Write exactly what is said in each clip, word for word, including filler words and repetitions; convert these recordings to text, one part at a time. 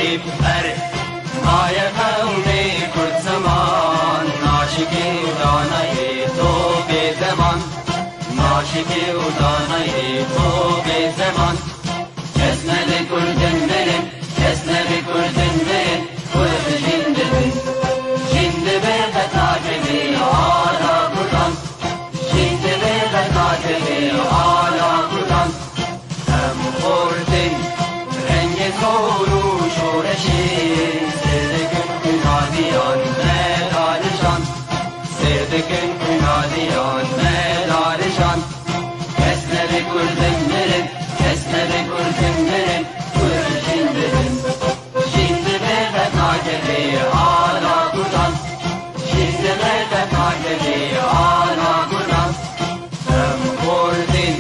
Her maye qewmê Kurd ziman, naşikî û danayê to bê zeman, naşikî û danayê to bê zeman. Kes nebe Kurdin mirin, kes nebe Kurdin mirin, Kurd jin dibin. Jin dibe qet nakeve ala Kurdan. Jin dibe qet nakeve ala Kurdan. Em xortin rengê zor û şoreşê, sêr dikin kunadiyan me dalijan. Sêr dikin kunadiyan me dalijan. Kes nebe Kurdin mirin, kes nebe Kurdin mirin, Kurd jin dibin. Jin dibe qet nakeve ala Kurdan. Jin dibe qet nakeve ala Kurdan. Em Kurdin,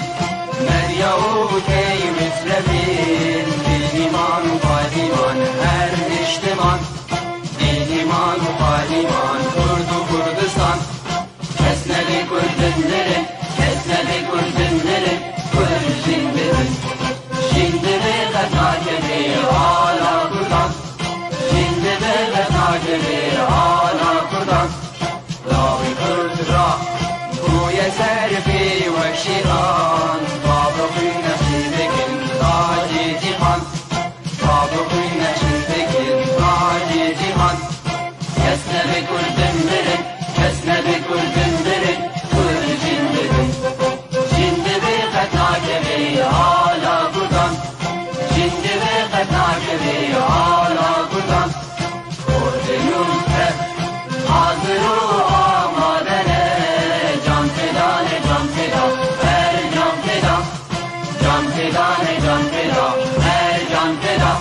Medya û Key Mislevin, Bîniman û Padiman her niştiman. Bîniman û Padiman, Kurd û Kurdistan. Kes nebe Kurdin mirin, kes nebe Kurdin mirin, Kurd jin dibin. Jin dibe qet nakeve ala Kurdan. Jin dibe qet nakeve ala Kurdan. Lawê Kurd ra bûye ser pê wek şîran. Bavê xwîn neşî dikin tacê cîhan. Bavê xwîn neşî dikin tacê cîhan. Kes nebe Kurdin mirin, kes nebe Kurdin mirin, Kurd jin dibin. Jin dibe qet nakeve ala Kurdan. Jin dibe qet nakeve ala Kurdan. Kurdin û Kurd hazir û amade ne. Can feda ne, can feda, her can feda. Can feda ne, can feda, her can feda.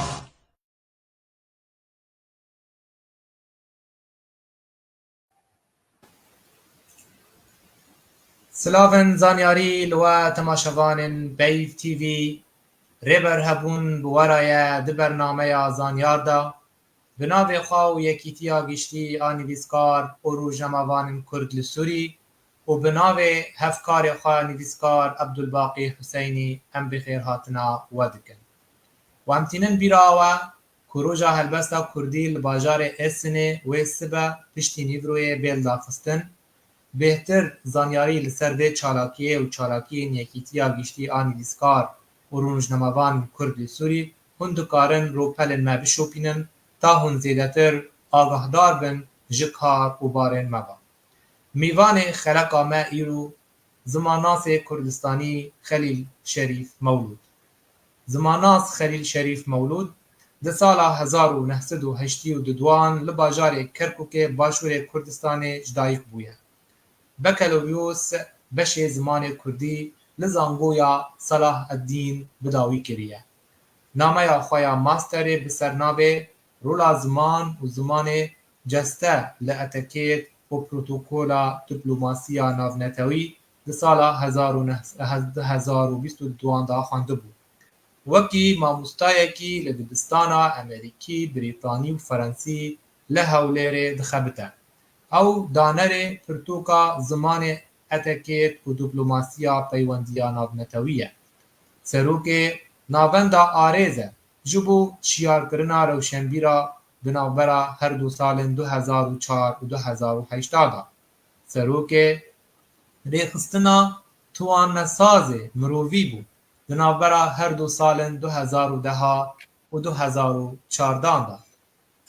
Silavên zanyarî li we temaşevanên Peyv T V. Rêber Hebûn bi we re ye di bernameya Zanyar de. Bi navê xwe û Yekîtiya Giştî a Nivîskar û Rojnamevanên Kurd li Sûrî û bi navê hevkarê xwe nivîskar Ebdulbaqî Huseynî em bi xêrhatina we dikin. Û em tînin bîra we ku roja helbesta kurdî li bajarê Êsinê wê sibe piştî nîvroyê bê lidarxistin. Bêhtir zanyarî li ser vê çalakiyê û çalakiyên Yekîtiya Giştî a Nivîskar û Rojnamevan Kurd li Sûrî, hûn dikarin rûpelên me bişopînin, ta hûn zêdetir agahdar bin ji kar û barên me ve. Mîvanê xeleka me îro zimannasê Kurdistanî Xelîl Şerîf Mewlûd. Zimannas Xelîl Şerîf Mewlûd di sala hezar û neh sed û heştê û duan li bajarê Kerkûkê başûrê Kurdistanê ji dayik bûye. Bekeloriyos beşê zimanê kurdî li zangoya Salah Eddîn bi dawî kiriye. Nameya xwe ya masterê bi ser navê Rola Ziman û Zimanê Ceste li Etekêt û Protokola Diplomasiya Navnetewî di sala hezar û neh, du hezar û bîst û duan de xwendibû. Wekî mamostayekî li dibistana Amerîkî, Brîtanî û Ferensî li Hewlêrê dixebite. Ew danerê pirtûka Zimanê Etekêt û Diplomasiya Peywendiya Navnetewî ye. Serokê Navenda Arêz e ji bo şiyarkirina rewşenbîra di navbera her du salên du hezar û çar û du hezar û heştê de. Serokê Rêxistina Tuwanesazê Mirovî bû di navbera her du salên du hezar û deh û du hezar û çardeh de.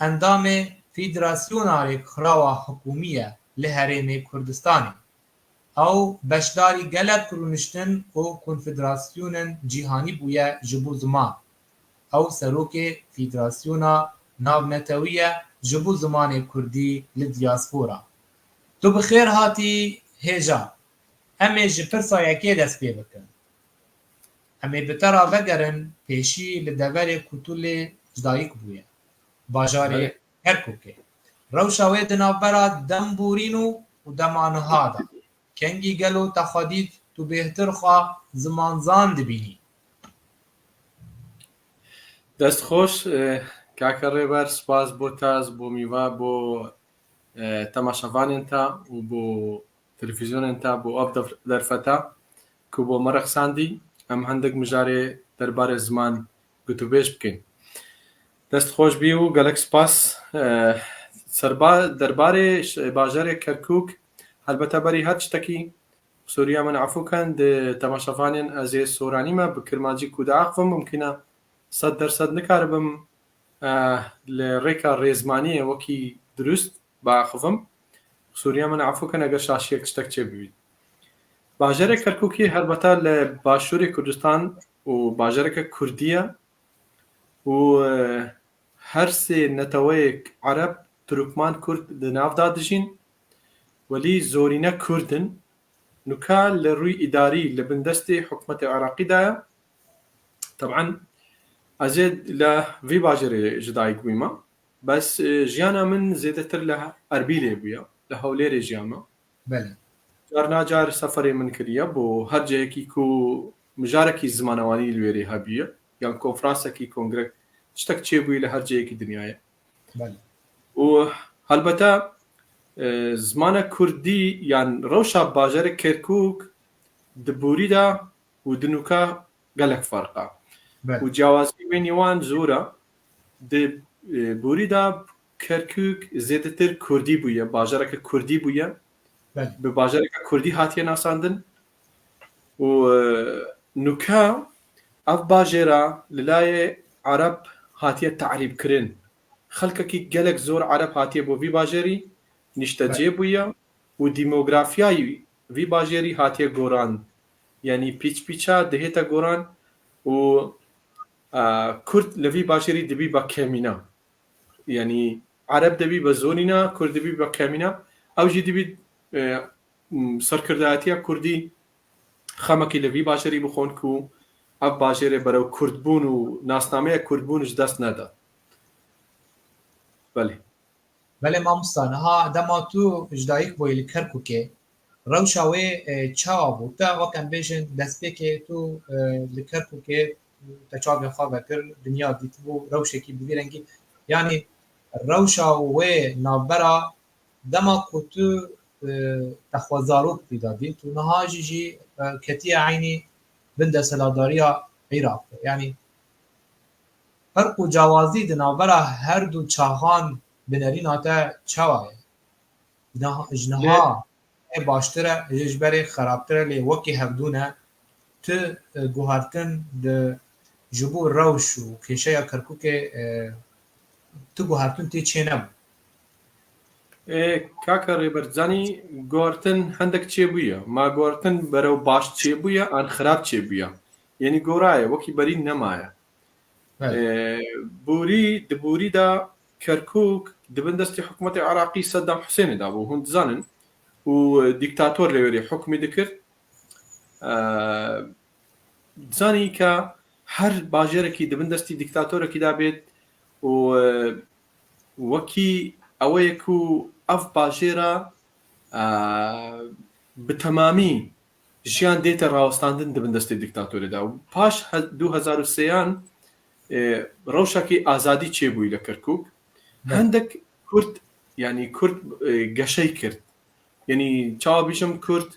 Endamê Federasyona Rêkxirawa Hikûmî ye li Herêmê Kurdistanê. Ew beşdarî gelek rûniştin û konfederasyonên cîhanî bûye ji bo ziman. Ew serokê Federasyona Navnetewî ye ji bo zimanê kurdî li diyaspora. Tu bi xêr hatî hêja. Em ê ji pirsa yekê dest pê bikin. Em ê bi te re vegerin pêşî li deverê Kutulê ji dayik bûye, bajarê Kerkûkê. Rewşa wê di navbera dem borîn û û dema niha de. Kengî gelo te xwe dît tu bêhtir xwe zimanzan dibînî? Dest xweş, e, kake Rêber, spas bo te, ez bo mîva, bo, e, temaşevanên te û bo televîzyonên te, bo ev derf-, derfeta ku bo me rexsandî, em hindik mijarê derbarê ziman gotûbêj bikin. Dest xweş bî û gelek spas. Eh, serba-, derbarê ş-, bajarê Kerkûk, helbete berî her tiştekî, qisûriya min efû ken, di temaşevanên ez ê soranî me, bi kirmancî ku diaxivim, mimkîn e sed dersed nikaribim, eh, li rêka rêzmaniyê wekî dirust biaxivim. Qisûriya min efû ken eger şaşiyek tiştek çêbibît. Bajarê Kerkûkê helbete li başûrê Kurdistan û bajareke Kurdî ye û, eh, her sê neteweyek Ereb, Turkman, Kurd di nav de dijîn, welî zorîne Kurd in. Nuka li rûyê îdarî li bin destê hikûmetê Iraqî de ye. Teban, ez ê li vî bajarê ji dayik bûyme. Bes, e, jiyana min zêdetir li Erbîlê bûye, li Hewlêrê jiyame. Belê. Car nacar seferê min kiriye bo her cihekî ku mijarekî zimanewanî li wêrê hebûye, yan konferansekî, kongrek, tiştek çêbûyî li her cihekî dinyayê. Belê. Û helbete, e, zimana kurdî yan rewşa bajarê Kerkûk di borî de û di nûka gelek ferq e. Belê. Û ciyawazî bênî wan zor e. Di, e, borî de Kerkûk zêdetir kurdî bûye, bajareke kurdî bûye. Belê. Bi bajareke kurdî hatiye nasandin. Û, e, nûka ev bajêra li layê Ereb hatiye te'rîbkirin. Xelkekî gelek zor Ereb hatiye bo vî bajarî nîştecê Belê. bûye û demografiyayî vî bajarî hatiye goran. Yanî pîç pîça dihête goran û, e, Kurd li vî bajarî dibî be kemîna. Yanî Ereb dibî be zonîna, Kurd dibî be kemîna. Ew jî dibî, e, m, serkirdayetiya Kurdî xemekî li vî bajarî bixwin ku ev bajarê berew Kurdbûn û nasnameya Kurdbûn ji dest nede. Belê. Belê mamosta, niha dema tu ji dayik bûyî li Kerkûkê, rewşa wê, e, çawa bû? Te wek em bêjin destpêkê tu, e, li Kerkûkê te çavê xwe vekir, dinya dîtibû, rewşekî bi vî rengî. Yanî rewşa wê navbera dema ku tu, e, te xwe zarok pîda dît û niha jî jî, e, ketiye eynî bin desthilatdariya Iraqê. Yanî ferq û cawazî di navbera her du çaxan bi nerîna te çawa ye? Niha, ji Lê niha ê baştir e, ji, ji berê xerabtir e, lê wekî hevdû ne. Tu, e, guhertin di, ji bo rewş û kêşeya Kerkûkê, e, tu guhertin tê çênebû. Ê, kaka Rêber, zanî guhertin hendek çêbûye. Ma guhertin berew baş çêbûye, an xirab çêbûye. Yanî goraye, wekî berî nemaye. Evet. Ee, Borî, di Borî de Kerkûk di bin destê hikûmetê Iraqî Seddam Husênê de bû, hûn dizanin. Û dîktator lê wêrê hukmî dikir. Ee, dizanî ke her bajêrekî di bin destî dîktatorekî de bêt û, e, wekî ew ê ku ev bajêra, e, bi temamî jiyan dête rawestandin di bin destê dîktatorê de. Û paş he-, du hezar û sêyan, e, rewşekî azadî çêbûyî li Kerkûk. Evet. Hendek Kurd, yanî Kurd, e, geşey kir. Yanî çawa bêjim, Kurd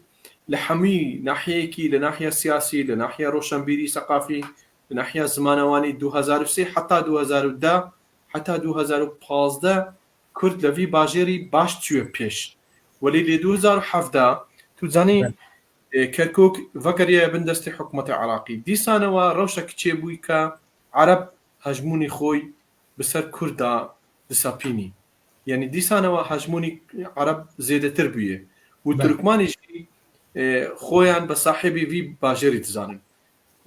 li hemî nahiyeyekî, li nahiya siyasî, li nahiya roşenbîrî, seqafî, li nahiya zimanewanî du hezar û sê heta du hezar û deh, heta du hezar û pazdeh Kurd li vî bajêrî baş çûye pêş. Welê lê du hezar û hevdeh, tu zanî, Evet. e, Kerkûk vekeriye bin destê hikûmetê Iraqî. Dîsanewa rewşek çêbûyî ke Ereb hejmûnî xwe bi ser Kurda disepînî. Yanî dîsanewa hejmûnî Ereb zêdetir bûye. Û Belê. Turkmanî jî, e, xwe yan be sahibî vî bajêrî dizanin.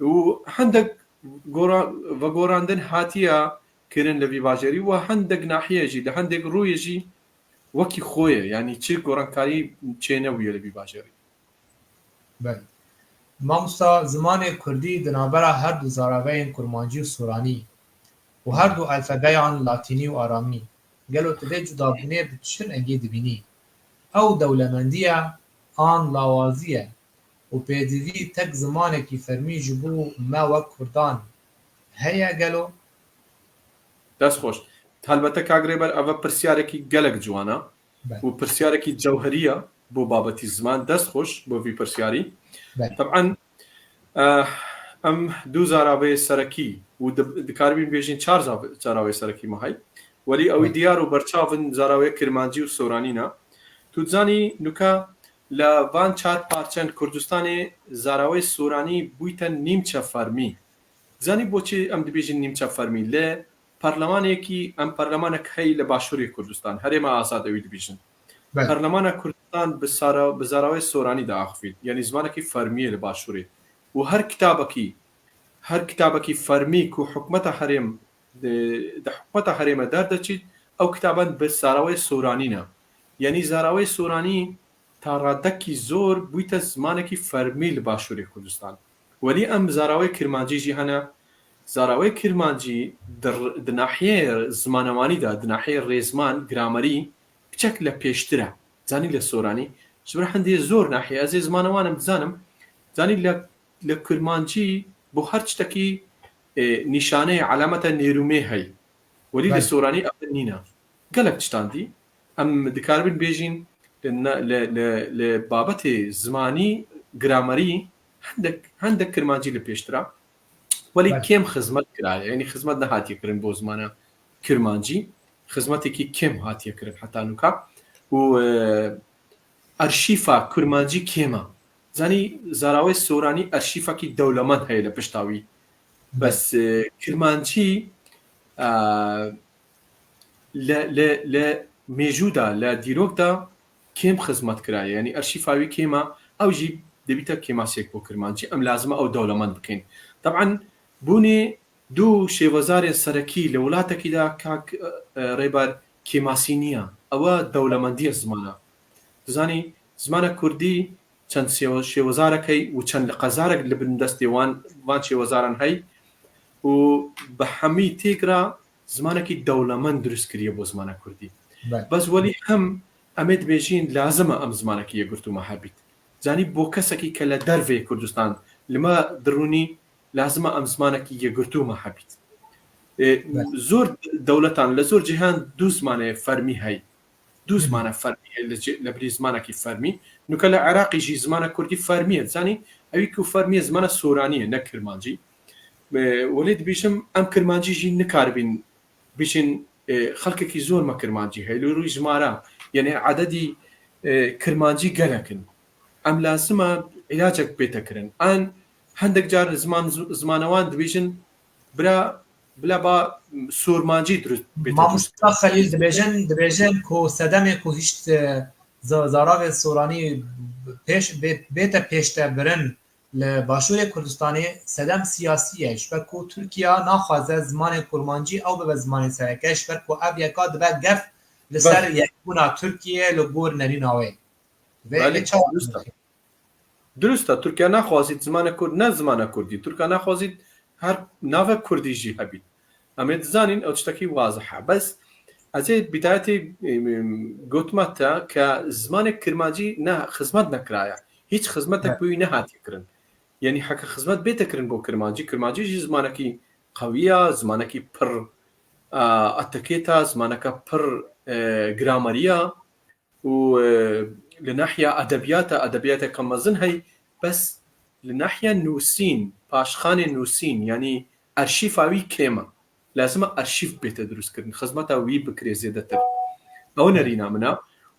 Û hendek gora-, vegorandin hatiye kirin li vî bajêrî û hendek nahiye jî, li hendek rûyê jî wekî xwe ye. Yanî çi gorankarî çênebûye li vî bajêrî. Belê. Mamosta, zimanê kurdî di navbera her du zaraveyên kurmancî û soranî û her du alfabeyan latînî û aramî, gelo tu vê cudabûnê bi çi rengî dibînî? Ew dewlemendî ye an lawazî ye û pêdivî tek zimanekî fermî ji bo me wek kurdan heye gelo? Dest xweş. Helbete kak Rêber, ev pirsiyarekî gelek ciwan e. Belê. Û pirsiyarekî cewherî ye bo babetî ziman. Dest xweş bo vî pirsyarî. Belê. Teban, eh, Em du zaravê serekî û di-, dikaribîn bêjin çar zav-, zaravê serekî me hey. Welî ew ê diyar û berçav in zaravê kirmancî û soranî ne. Tu dizanî nuka li van çar parçen Kurdistanê zaravê soranî bûyte nîmçe fermî. Dizanî boçî em dibêjin nîmçe fermî? Li parlemanekî, em parlemanek hey li Başûrê Kurdistan, Herêma Azad ewî dibêjin. Belê. Parlemana Kurdistan bi sara-, bi zarawê soranî diaxivît. Yanî zimanekî fermî ye li Başûrê. Û her kitabekî, her kitabekî fermî ku hikûmeta herêm, di, di hikûmeta herême derdeçît, ew kitaban bi zarawê soranî ne. Yanî zarawê soranî ta radekî zor bûyte zimanekî fermî li Başûrê Kurdistan. Welî em zarawê kirmancî jî hene. Zarawê kirmancî di r-, di nahiyê zimanewanî de, di nahiyê rêzman, gramerî, piçek li pêştir e. Zanî li soranî. Ji ber hindê zor nahiyê, ez ê zimanewan im, dizanim. Zanî li, li kirmancî bo her tiştekî, e, nîşaneyê, alameta nêrûmê heye. Welî li Belê. soranî ev nîne. Gelek tiştan dî. Em dikaribin bêjin li na-, li, li, li babetê zimanî, gramerî, hindek, hindek kirmancî li pêştir e. Welî Belê. kêm xizmet kiraye. Yanî xizmet nehatiye kirin bo zimana kirmancî. Xizmetekî kêm hatiye kirin heta nuka. Û, e, arşîfa kurmancî kêm e. Zanî, zarawê soranî arşîfekî dewlemend heye li pişta wî. Bes, e, kirmancî, e, li, li, li mêjû de, li dîrok de kêm xizmet kiraye. Yanî arşîfa wî kêm e, ew jî dibîte kêmasiyek bo kirmancî. Em lazim e ew dewlemend bikin. Taban, bûnê du şêwezarên serekî li welatekî de, kak, e, Rêber, kêmasî niye. Ew e dewlemendiya ziman e. Dizanî, zimana kurdî çend şêwe-, şêwezarek heye û çend liqezarek li bin destê wan, van şêwezaran heye û bi hemî têk re zimanekî dewlemend dirust kiriye bo zimana kurdî. Belê. Bes welî hem em ê dibêjin lazim e em zimanekî yekgirtû me hebît. Zanî bo kesekî ke li dervê Kurdistan li me dirûnî lazim e em zimanekî yekgirtû me hebît. E, Belê. zor dewletan, li zor cîhan du zimanê fermî heye. Du Hı hı. zimana fermî heye, li cê-, li birî zimanekî fermî. Nuke li Iraqê jî zimana kurdî fermî ye. Zanî, ewî ku fermî ye, zimana soranî ye, ne kirmancî. E, welê dibêjim, em kirmancî jî nikaribin bêjin, e, xelkekî zor me kirmancî heye. Li rûyê jimara, yanî ededî, e, kirmancî gelek in. Em lazim e îlacek bête kirin. An hindek car ziman, zimanewan dibêjin, bira, bila ba sûrmancî dirust bête. Mamosta Xelîl dibêjin, dibêjin ku sedemê ku hişt, e, za-, zaravê soranî pêş, bê-, bête pêşte birin li Başûrê Kurdistanê, sedem siyasî ye. Ji ber ku Tirkiye naxwaze zimanê kurmancî ew bibe zimanê sereke, ji ber ku ev yeka dibe gef li Belê. ser yekbûna Tirkiye li gor nerîna wê. Vê Belê, vê çawa dirust e. dibêjin? Dirust e, Tirkiye naxwazît zimana kurd, ne zimana kurdî. Tirkiye naxwazît her navek kurdî jî hebît. Em ê dizanîn ew tiştekî wazih e. Bes ez ê bidayetê, em, em, gotima te ke zimanê kirmancî ne xizmet nekiraye. Hîç xizmetek Evet. bi wî nehatiye kirin. Yanî heke xizmet bête kirin bo kirmancî, kirmancî jî zimanekî qewî ya, zimanekî pir, a, etikêt a, zimaneke pir, e, gramerî ya. û, e, li nahiya edebiyata, edebiyateke mezin hey, bes li nahiya nûsîn, paşxanê nûsîn, yanî arşîfa wî kêm e. Lazim e arşîv bête dirustkirin, xizmeta wî bikirê zêdetir. Ew nerîna min e.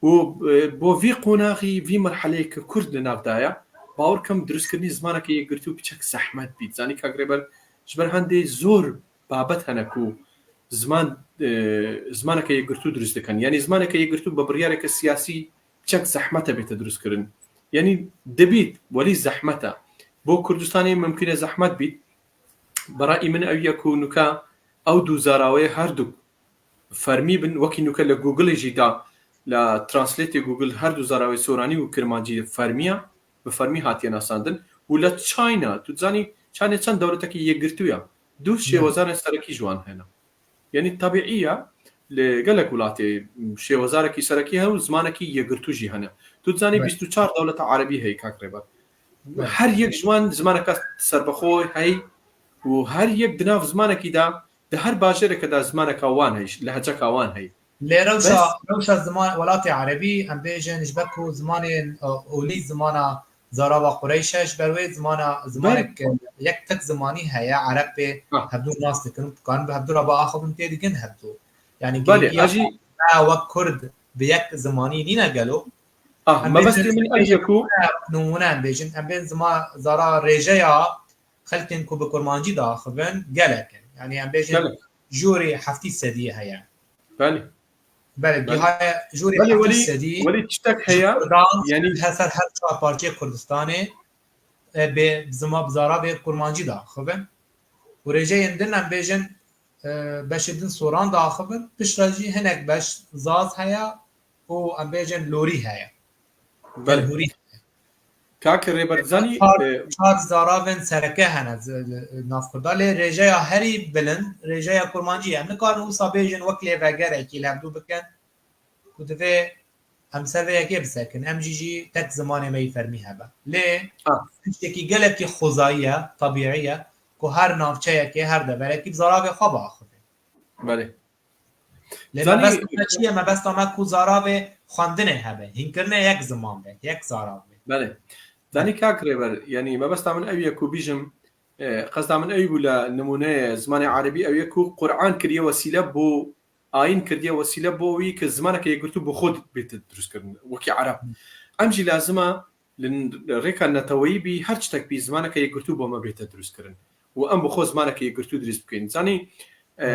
Û, e, bo vî qonaxî, vî merheleyê ke Kurd li nav daye, bawer kim dirustkirinî zimaneke yekgirtî û piçek zehmet bît. Zanî kak Rêber, ji ber hendê zor babet hene ku ziman, e, zimaneke yekgirtû dirust dikin. Yanî zimaneke yekgirtû bi biryareke siyasî çek zehmet e bête dirustkirin. Yanî dibît, welî zehmet e. Bo Kurdistanê mimkun e zehmet bît. Bi rayî min ew ye ku nuka ew du zarawê her du fermî bin, wekî nuke li Google jî da, li translêtê Google her du zarawê soranî û kirmancî fermî ye. bi fermî hatiye nasandin û li China, tu dizanî China çend dewletekî yekgirtû ye, du şêwezarên serekî ji wan hene. Yanî tebîî ye, li gelek welatê şêwezarekî serekî hene û zimanekî yekgirtû jî hene. Tu dizanî Evet. bîst û çar dewleta erebî heye, kak Rêber. Evet. Her yek ji wan zimaneka serbixwe heye û her yek di nav zimanekî de, di her bajêreke de zimaneka wan heye, leheceka wan heye. Lê rewşa, Bes rewşa ziman, welatê erebî, em bêjin, ji ber ku zimanên, e, olî zimana Zarava Qureyş e, ji ber wê zimana, zimanek, e, yek tek zimanî heye, Ereb pê hevdû nas dikin, dikarin bi hevdû re biaxivin, tê digin hevdû. Yani Belê, girîngiya ez jî me wek Kurd bi yek zimanî nîne gelo. Ah, Em bêjin mebestê min ev ye ku nimûne em bêjin, em bên zima zara rêjeya xelkên ku bi kurmancî diaxivin gelek in. Yani em bêjin Gelek. jûrî heftî sedî heye. Belê. Belê, Belê. Gihaye jûrî Belê, heftî welî, sedî welî tiştek ji heye, Kurdan yanî her ser her çar parçeyê Kurdistanê, e, bê zima bi zara vê kurmancî diaxivin. Û rêjeyên din em bêjin, e, beşê din soran diaxivin, piştre jî hinek beş zaz heye û em bêjin lorî heye. Belê. Telhûrî heye. Kak Rêber, zanî, Çar, e, çar zaravên sereke hene zi-, li, nav Kurda, lê rêjeya herî bilind, rêjeya kurmancî ye. Em nikarin wisa bêjin wek lêvegerekî li hevdû bikin, ku divê em ser vê yekê bisekin. Em jî jî tek zimanê me yî fermî hebe. Lê Ha. tiştekî gelekî xwezayî ye, tebîî ye, ku her navçeyekê, her deverekî bi zaravê xwe biaxive. Belê. Lê Zanî mebesta me çi ye? Mebesta me ku zaravê xwendinê hebe. Hînkirinê yek ziman be, yek zarav be. Belê. Zanî kak Rêber, yanî mebesta min ew ye ku bîjim, e, qesda min ew bû lê nimûneyê zimanê erebî ew ye ku Quran kiriye wesîle bo, ayîn kiriye wesîle bo wî ki zimaneke yekgirtû bi xwe bête dirustkirin, wekî ereb. Em jî lazim e li rêka neteweyî bî, her tiştek bî, zimaneke yekgirtû bo me bête dirustkirin. Û em bi xwe zimaneke yekgirtû dirust bikin. Zanî, e,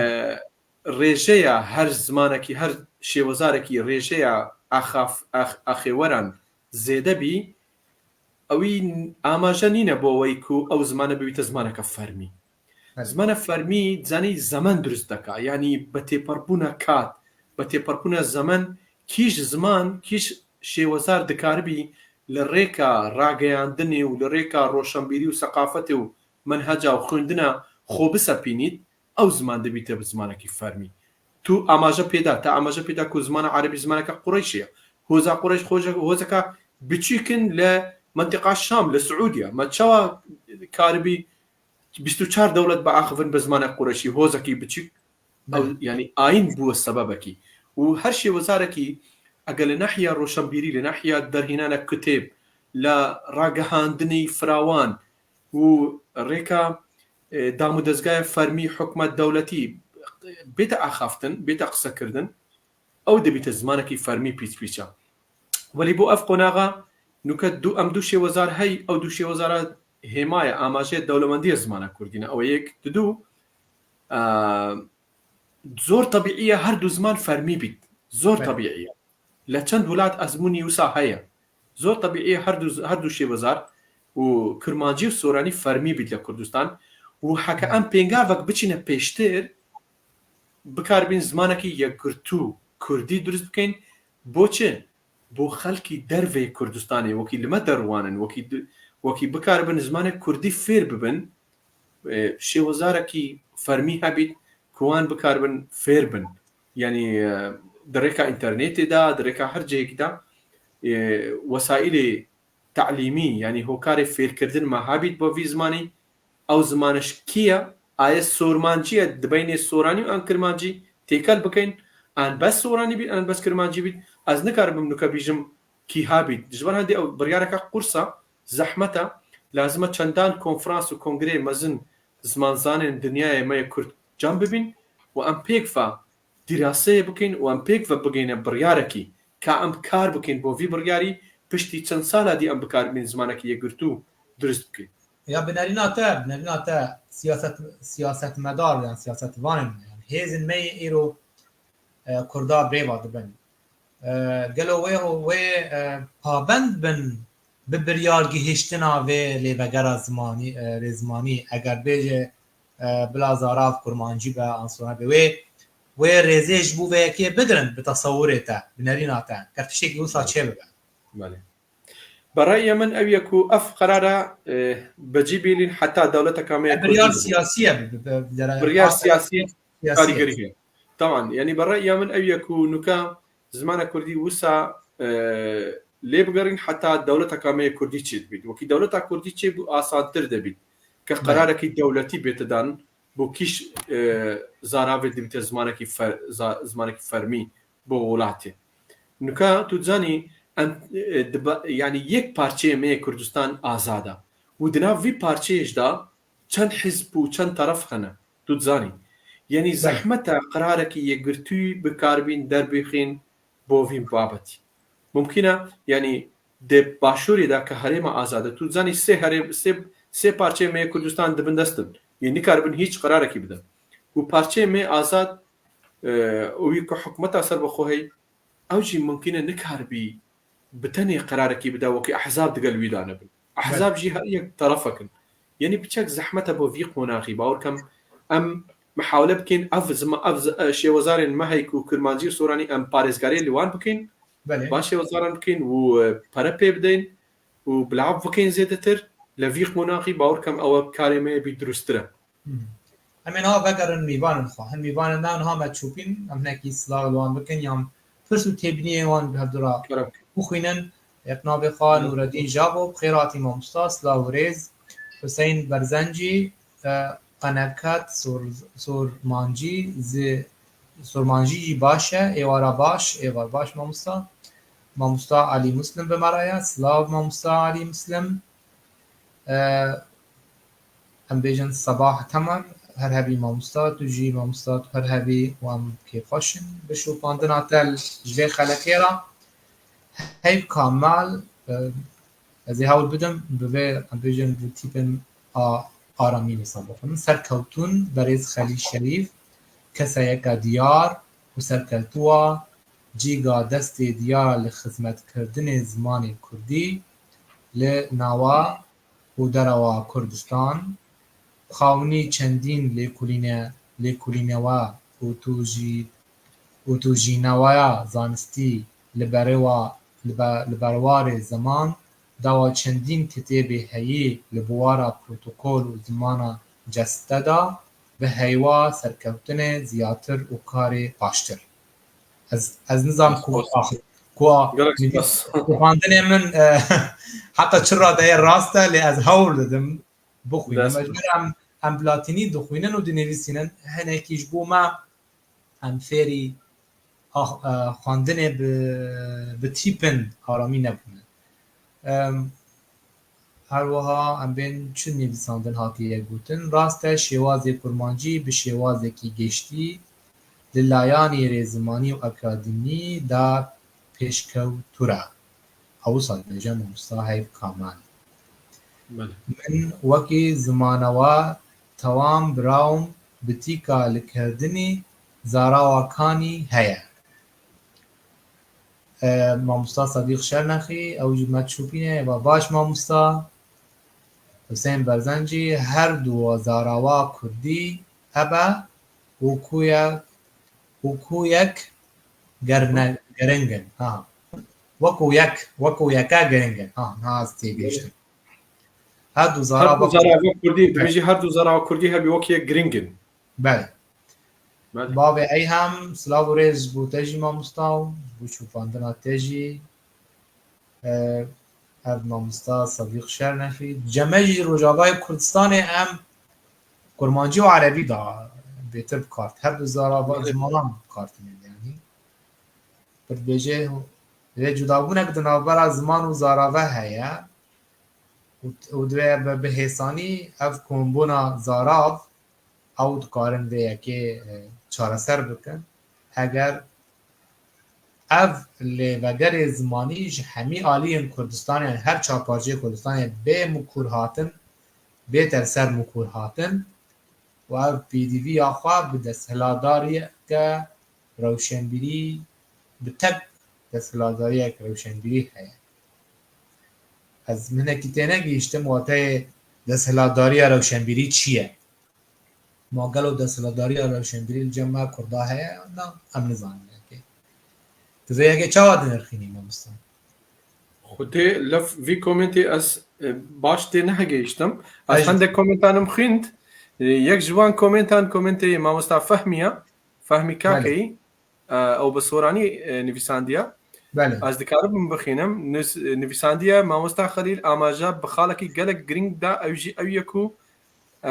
rêjeya her zimanekî, her şêwezarekî rêjeya axaf-, ax-, axêweran zêde bî, ewî amaje nîne bo wê ku ew zimane bibîte zimaneke fermî. Evet. Zimane fermî, zanî, zemen dirust deka. Yanî bi têparpûna kat, bi têparpûna zemen, kîj ziman, kîj şêwezar dikaribî li rêka rageyandinê û li rêka roşenbîrî û seqafetê û menheca û xwendina xwe bisepînît, ew ziman dibîte bi zimanekî fermî. Tu amaje pê da, te amaje pê da ku zimana erebî zimaneke Qureyşê ye. Hoza Qureyş hoje-, hozeka biçûk in li mentiqa Şam, li Siûdiya. Me çawa karibî bîst û çar dewlet biaxivin bi zimanek Qureyşî, hozekî biçûk? Ew, Belê. yanî ayîn bû sebebekî. Û her şêwezarekî, eger li nahiya roşenbîrî, li nahiya derhînana kitêb, li ragihandinî firawan û rêka, e, dam û dezgaya fermî, hikûmet, dewletî bête axaftin, bête qisekirdin, ew dibîte zimanekî fermî pîçpîça. Welî bo ev qonaxa nûke du, em du şêwezar hey, ew du şêwezara hêma ye, amaje dewlemendiyê zimana kurdî ne. Ew yek, didu, e, zor tebîî ye her du ziman fermî bît. Zor Evet. tebîî ye. Li çend welat ezmûnî wisa heye. Zor tebîî ye her du, her du şêwezar û kurmancî û soranî fermî bît li Kurdistan. Û heke Evet. em pêngavek biçîne pêştir, bikaribîn zimanekî yekgirtû kurdî dirust bikeyn. Bo çi? Bo xelkî derveyê Kurdistanê, wekî li me derwan in, wekî di-, wekî bikaribin zimanê kurdî fêr bibin, e, şêwezarekî fermî hebît ku wan bikaribin fêr bin. Yanî, e, di rêka înternetê de, di rêka her cihekî de, e, wesaîlê te'lîmî, yanî hokarê fêrkirdin me hebît bo vî zimanî, ew zimaneş kî ye? Aye sormancî ye, dibeynê soranî û an kirmancî têkel bikeyn, an bes soranî bît, an bes kirmancî bît. Ez nikaribim nûke bîjim kî hebît. Ji ber hendê ew biryareke qurs e, zehmet e. Lazim e çendan konferans û kongreyê mezin zimanzanên dinyayê me yê Kurd cem bibîn û em pêk ve dîraseyê bikin û em pêk ve bigihîne biryarekî ka em kar bikin bo vî biryarî, piştî çend sala dî em bikaribîn zimanekî yekgirtû dirust bikin. Ya binerîna te, binerîna te siyaset, siyasetmedar yan siyasetvanên me, yan hêzên me yê îro, e, Kurda birêva dibin. E, gelo wê, wê, e, pabend bin bi biryar gihiştina vê lêvegera zimanî, e, rêzmanî, eger bêje, e, bila zarav kurmancî be, an sona be. Wê, wê rêzê ji bo vê yekê bigirin bi tesewurê te, bi nerîna te. Ker tiştekî wisa çê bibe. Belê. Bi ra'yê min ew ye ku ev qerara, e, bi cî bîlîn heta dewleteka me ye Kurdî. Biryar siyasî ye, bi, bi, bi, bi, Biryar siyasî, siyasî ye. Karîgerî heye. Teman, yanî bi ra'yê min ew ye ku nûke zimana Kurdî wisa, e, lê bigerin heta dewleteka me ye Kurdî çêdibît. Wekî dewleta Kurdî çêbû asantir dibît. Ke Belê. qerarekî dewletî bête dan bo kîj, e, zaravê dibîte zimanekî fer-, za-, zimanekî fermî bo welatê. Nûke tu dizanî, em, e, diba-, yanî yek parçeyê me yê Kurdistan azad e. Û di nav vî parçeyê jî de çend hizb û çend teref hene. Tu dizanî. Yanî Belê. Zehmet e qerarekî yekgirtûyî bikaribîn derbixîn bo vî babetî. Mumkin e, yanî di başûrê de ke herêma azad e, tu dizanî sê herêm, sê, sê parçeyê me yê Kurdistan di bin dest in. Yê nikaribin hîç qerarekî bidin. Û parçeyê me azad, e, û wî ku hikûmeta serbixwe heye, ew jî mumkin e nikaribî bi tenê qerarekî bide wekî ehzab digel wî de nebin. Ehzab Belê. Jî her yek terefek in. Yanî piçek zehmet e bo vî qonaxî. Bawer kem em mihawele bikin, ev zima-, ev zi-, e, şêwezarên me hey ku Kurmancî û Soranî em parêzgariyê li wan bikin, Belê. Van şêwezaran bikin û, e, pere pê bidin û bilav bikin zêdetir. Li vî qonaxî bawer kem ew karê me bî dirustir e. Hmm. Em ê niha vegerin mîvanên xwe. Hin mîvanên me niha me çûpîn, em hinekî silav li wan bikin, yan pirs û têbîniyên wan bi hevdu re Kerem. Bixwînin. Yek navê xwe Hı. Nûredîn Jabo, bi xêr hatî mamosta, silav û rêz. Huseyn Berzencî, e, qeneket, sor-, sormancî, zi-, sormancî jî baş e, êwara baş, êvar baş mamosta. Mamosta Alî Muslim bi me re ye, silav mamosta Alî Muslim. E, em bêjin Sebah Temar, her hebî mamosta, tu jî mamosta, tu her hebî û em kêfxweş in bi şopandina te ji vê xelekê re. Heyv Kamal, e, ez ê hewl bidim, bi vê, em bêjin, bi tîpên a-, aramî wisa bixwînim. Serkewtûn, berêz Xelîl Şerîf, keseyeke diyar û serkewtû wa, cîga destê diyar li xizmetkirdinê zimanê kurdî li nawa û derewa Kurdistan, xawnî çendîn lêkolîne-, lêkolînewa û tu jî û tu jî newaya zanistî li berewa-, li be-, li berwarê ziman, dawa çendîn kitêbê heyî li biwara protokol û zimana ceste de, bi heywa serkewtinê ziyatir û karê baştir. Ez, ez nizam ku, Spas. Ah, ku, Gelek nivîs-, spas. Xwendinê min, eh, heta çi radeyê rast e, lê ez hewl didim bixwînim. Dest Ez ji ber em, em bi latînî dixwînin û dinivîsînin. Hinekî ji bo me em fêrî ax-, e, xwendinê bi, bi tîpin aramî nebûne. Em, her wiha em bên çi nivîsandin hatiye gotin. Rast e, şêwazê kurmancî bi şêwazekî geştî li layanî rêzimanî û akademî de pêşkewtû re. Ew wisa dibêje mamosta Heyv Kamal. Belê. Min wekî zimanewa tewam birawm bi tîka li kerdinî zarawa kanî heye. E, mamosta Sedîq Şernexî, ew jî me çûpîne, eva baş mamosta. Husên Berzencî, her du zarawa kurdî hebe û ku ye, û ku yek gerne-, gering in. Ha. Wekû yek, wekû yeke gering in. Ha, niha ez têgihiştim. Her du Her zarava du zarava kurdî, Belê. Dibêjî her du zarava kurdî hebî wek yek giring in. Belê. Belê. Bavê Eyhem, silav û rêz ji bo te jî mamosta û ji bo şopandina te jî. E, ev mamosta Sedîq Şernexî. Ceme jî Rojavayê Kurdistanê em kurmancî û erebî da bêtir bi kar. Her du zarava Belê. Zimanan bi kar tînin yanî. Pir dibêje, vê cudabûnek di navbera ziman û zarava heye û, û divê bi, bi hêsanî ev kombûna zarav ew dikarin vê yekê, e, çareser bikin. Eger ev lêvegerê zimanî ji hemî aliyên Kurdistanê, yanî her çar parçeyê Kurdistanê bê mikur hatin, bête li ser mikur hatin û ev pêdivî ya xwe bi desthilatdariyeke rewşenbîrî, bi tek desthilatdariyek rewşenbîrî heye. Ez hinekî tênegihîştim wateyê desthilatdariya rewşenbîrî çi ye? Ma gelo desthilatdariya rewşenbîrî li cem me Kurda heye? Na, em nizanin yekê. Tu vê yekê çawa dinirxînî mamosta? Xwedê lef vî komentê ez, e, baş tê nehegihiştim. Ez Ej- hindek komentan im xwînd. E, yek ji wan komentan komentê mamosta Fehmî ye. Fehmî Belê. Kakeyî. E, ew bi soranî, e, nivîsandiye. Belê. Ez dikaribim bixînim. Nus-, nivîsandiye, Mamosta Xelîl amaje bi xalekî gelek girîng da, ew jî ew ye ku, e,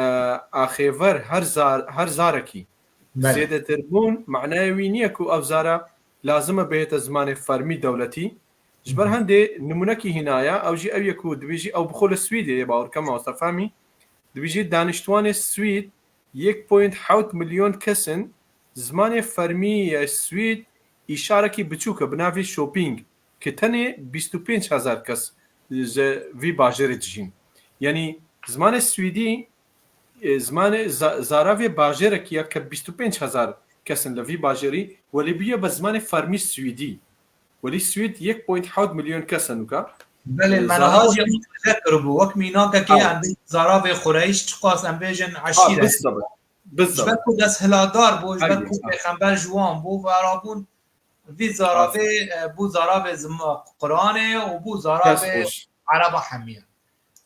axêver her zar-, her zarekî Belê. Zêdetir bûn, manaya wî niye ku ev zara lazim e bihête zimanê fermî dewletî. Ji ber hendê nimûnekî hînaye, ew jî ew ye ku dibêjî ew bi xwe li Swîdê ye, bawer ke mamosta Fehmî. Dibêjî daniştwanê Swîd yek point hewt milyon kes in, zimanê fermî ye Swîd îşarekî biçûk e bi navê shopping, ki tenê bîst û pênc hezar kes ji vî bajêrê dijîn. Yanî zimanê Swîdî, e, zimanê za-, zaravê bajêrekî ye ke bîst û pênc hezar kes in li vî bajêrî, welê bûye be zimanê fermî Swîdî. Welî Swîd yek point hewt milyon kes e nûka. Belê, e, me niha zarava jî amade kiribû. Wek mînakekê Ew. em bêjin zaravê Qureyş, çiqas em bêjin Ha, eşîret. Bizdebit. Ji ber Bizdebit. ku desthilatdar bû, ji ber Heyî, ku ha. pêxember ji wan bû, vera bûn vî zaravê, e, bû zaravê zima Quranê û bû Kes zaravê xweş. Ereba hemiya.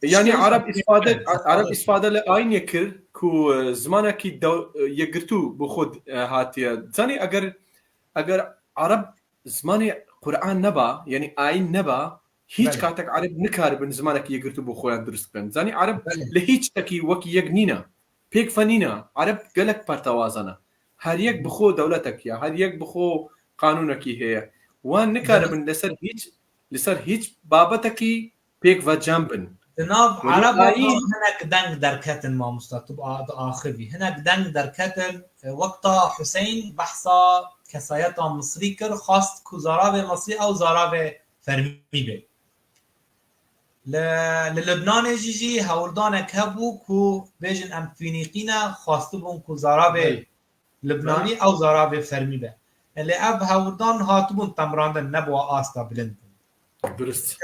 Yanî Ştê Ereb zî îsfade, Ereb îsfade li ayînê kir ku, e, zimanekî dew-, e, yekgirtû bi xwe, e, hatiye. Zanî eger, eger Ereb zimanê Quran neba, yanî ayîn neba, hîç Belê. katek Ereb nikaribin zimanekî yekgirtû bi xwe yan dirust bikin. Zanî Ereb Belê. li hîç tekî wekî yek nîne. Pêk ve nîne. Ereb gelek pertewazan e. Her yek bi xwe dewletek ya, her yek bi xwe qanûnekî heye. Wan nikaribin li ser hîç, li ser hîç babetekî pêk ve cem bin. Di nav Welî Ereba ayî hinek deng derketin mamosta, tu bi a-, diaxivî. Hinek deng derketin, e, wek ta Huseyîn behsa kesayeta Misrî kir, xwest ku zaravê Misrî ew zaravê fermî be. Li, li Libnanê jî jî hewldanek hebû ku bêjin em Fînîqî ne, xwestibûn ku zaravê Belê. Libnanî Belê. ew zaravê fermî be. Lê ev hewldan hatibûn temrandin, nebû asta bilind bûn. Durust.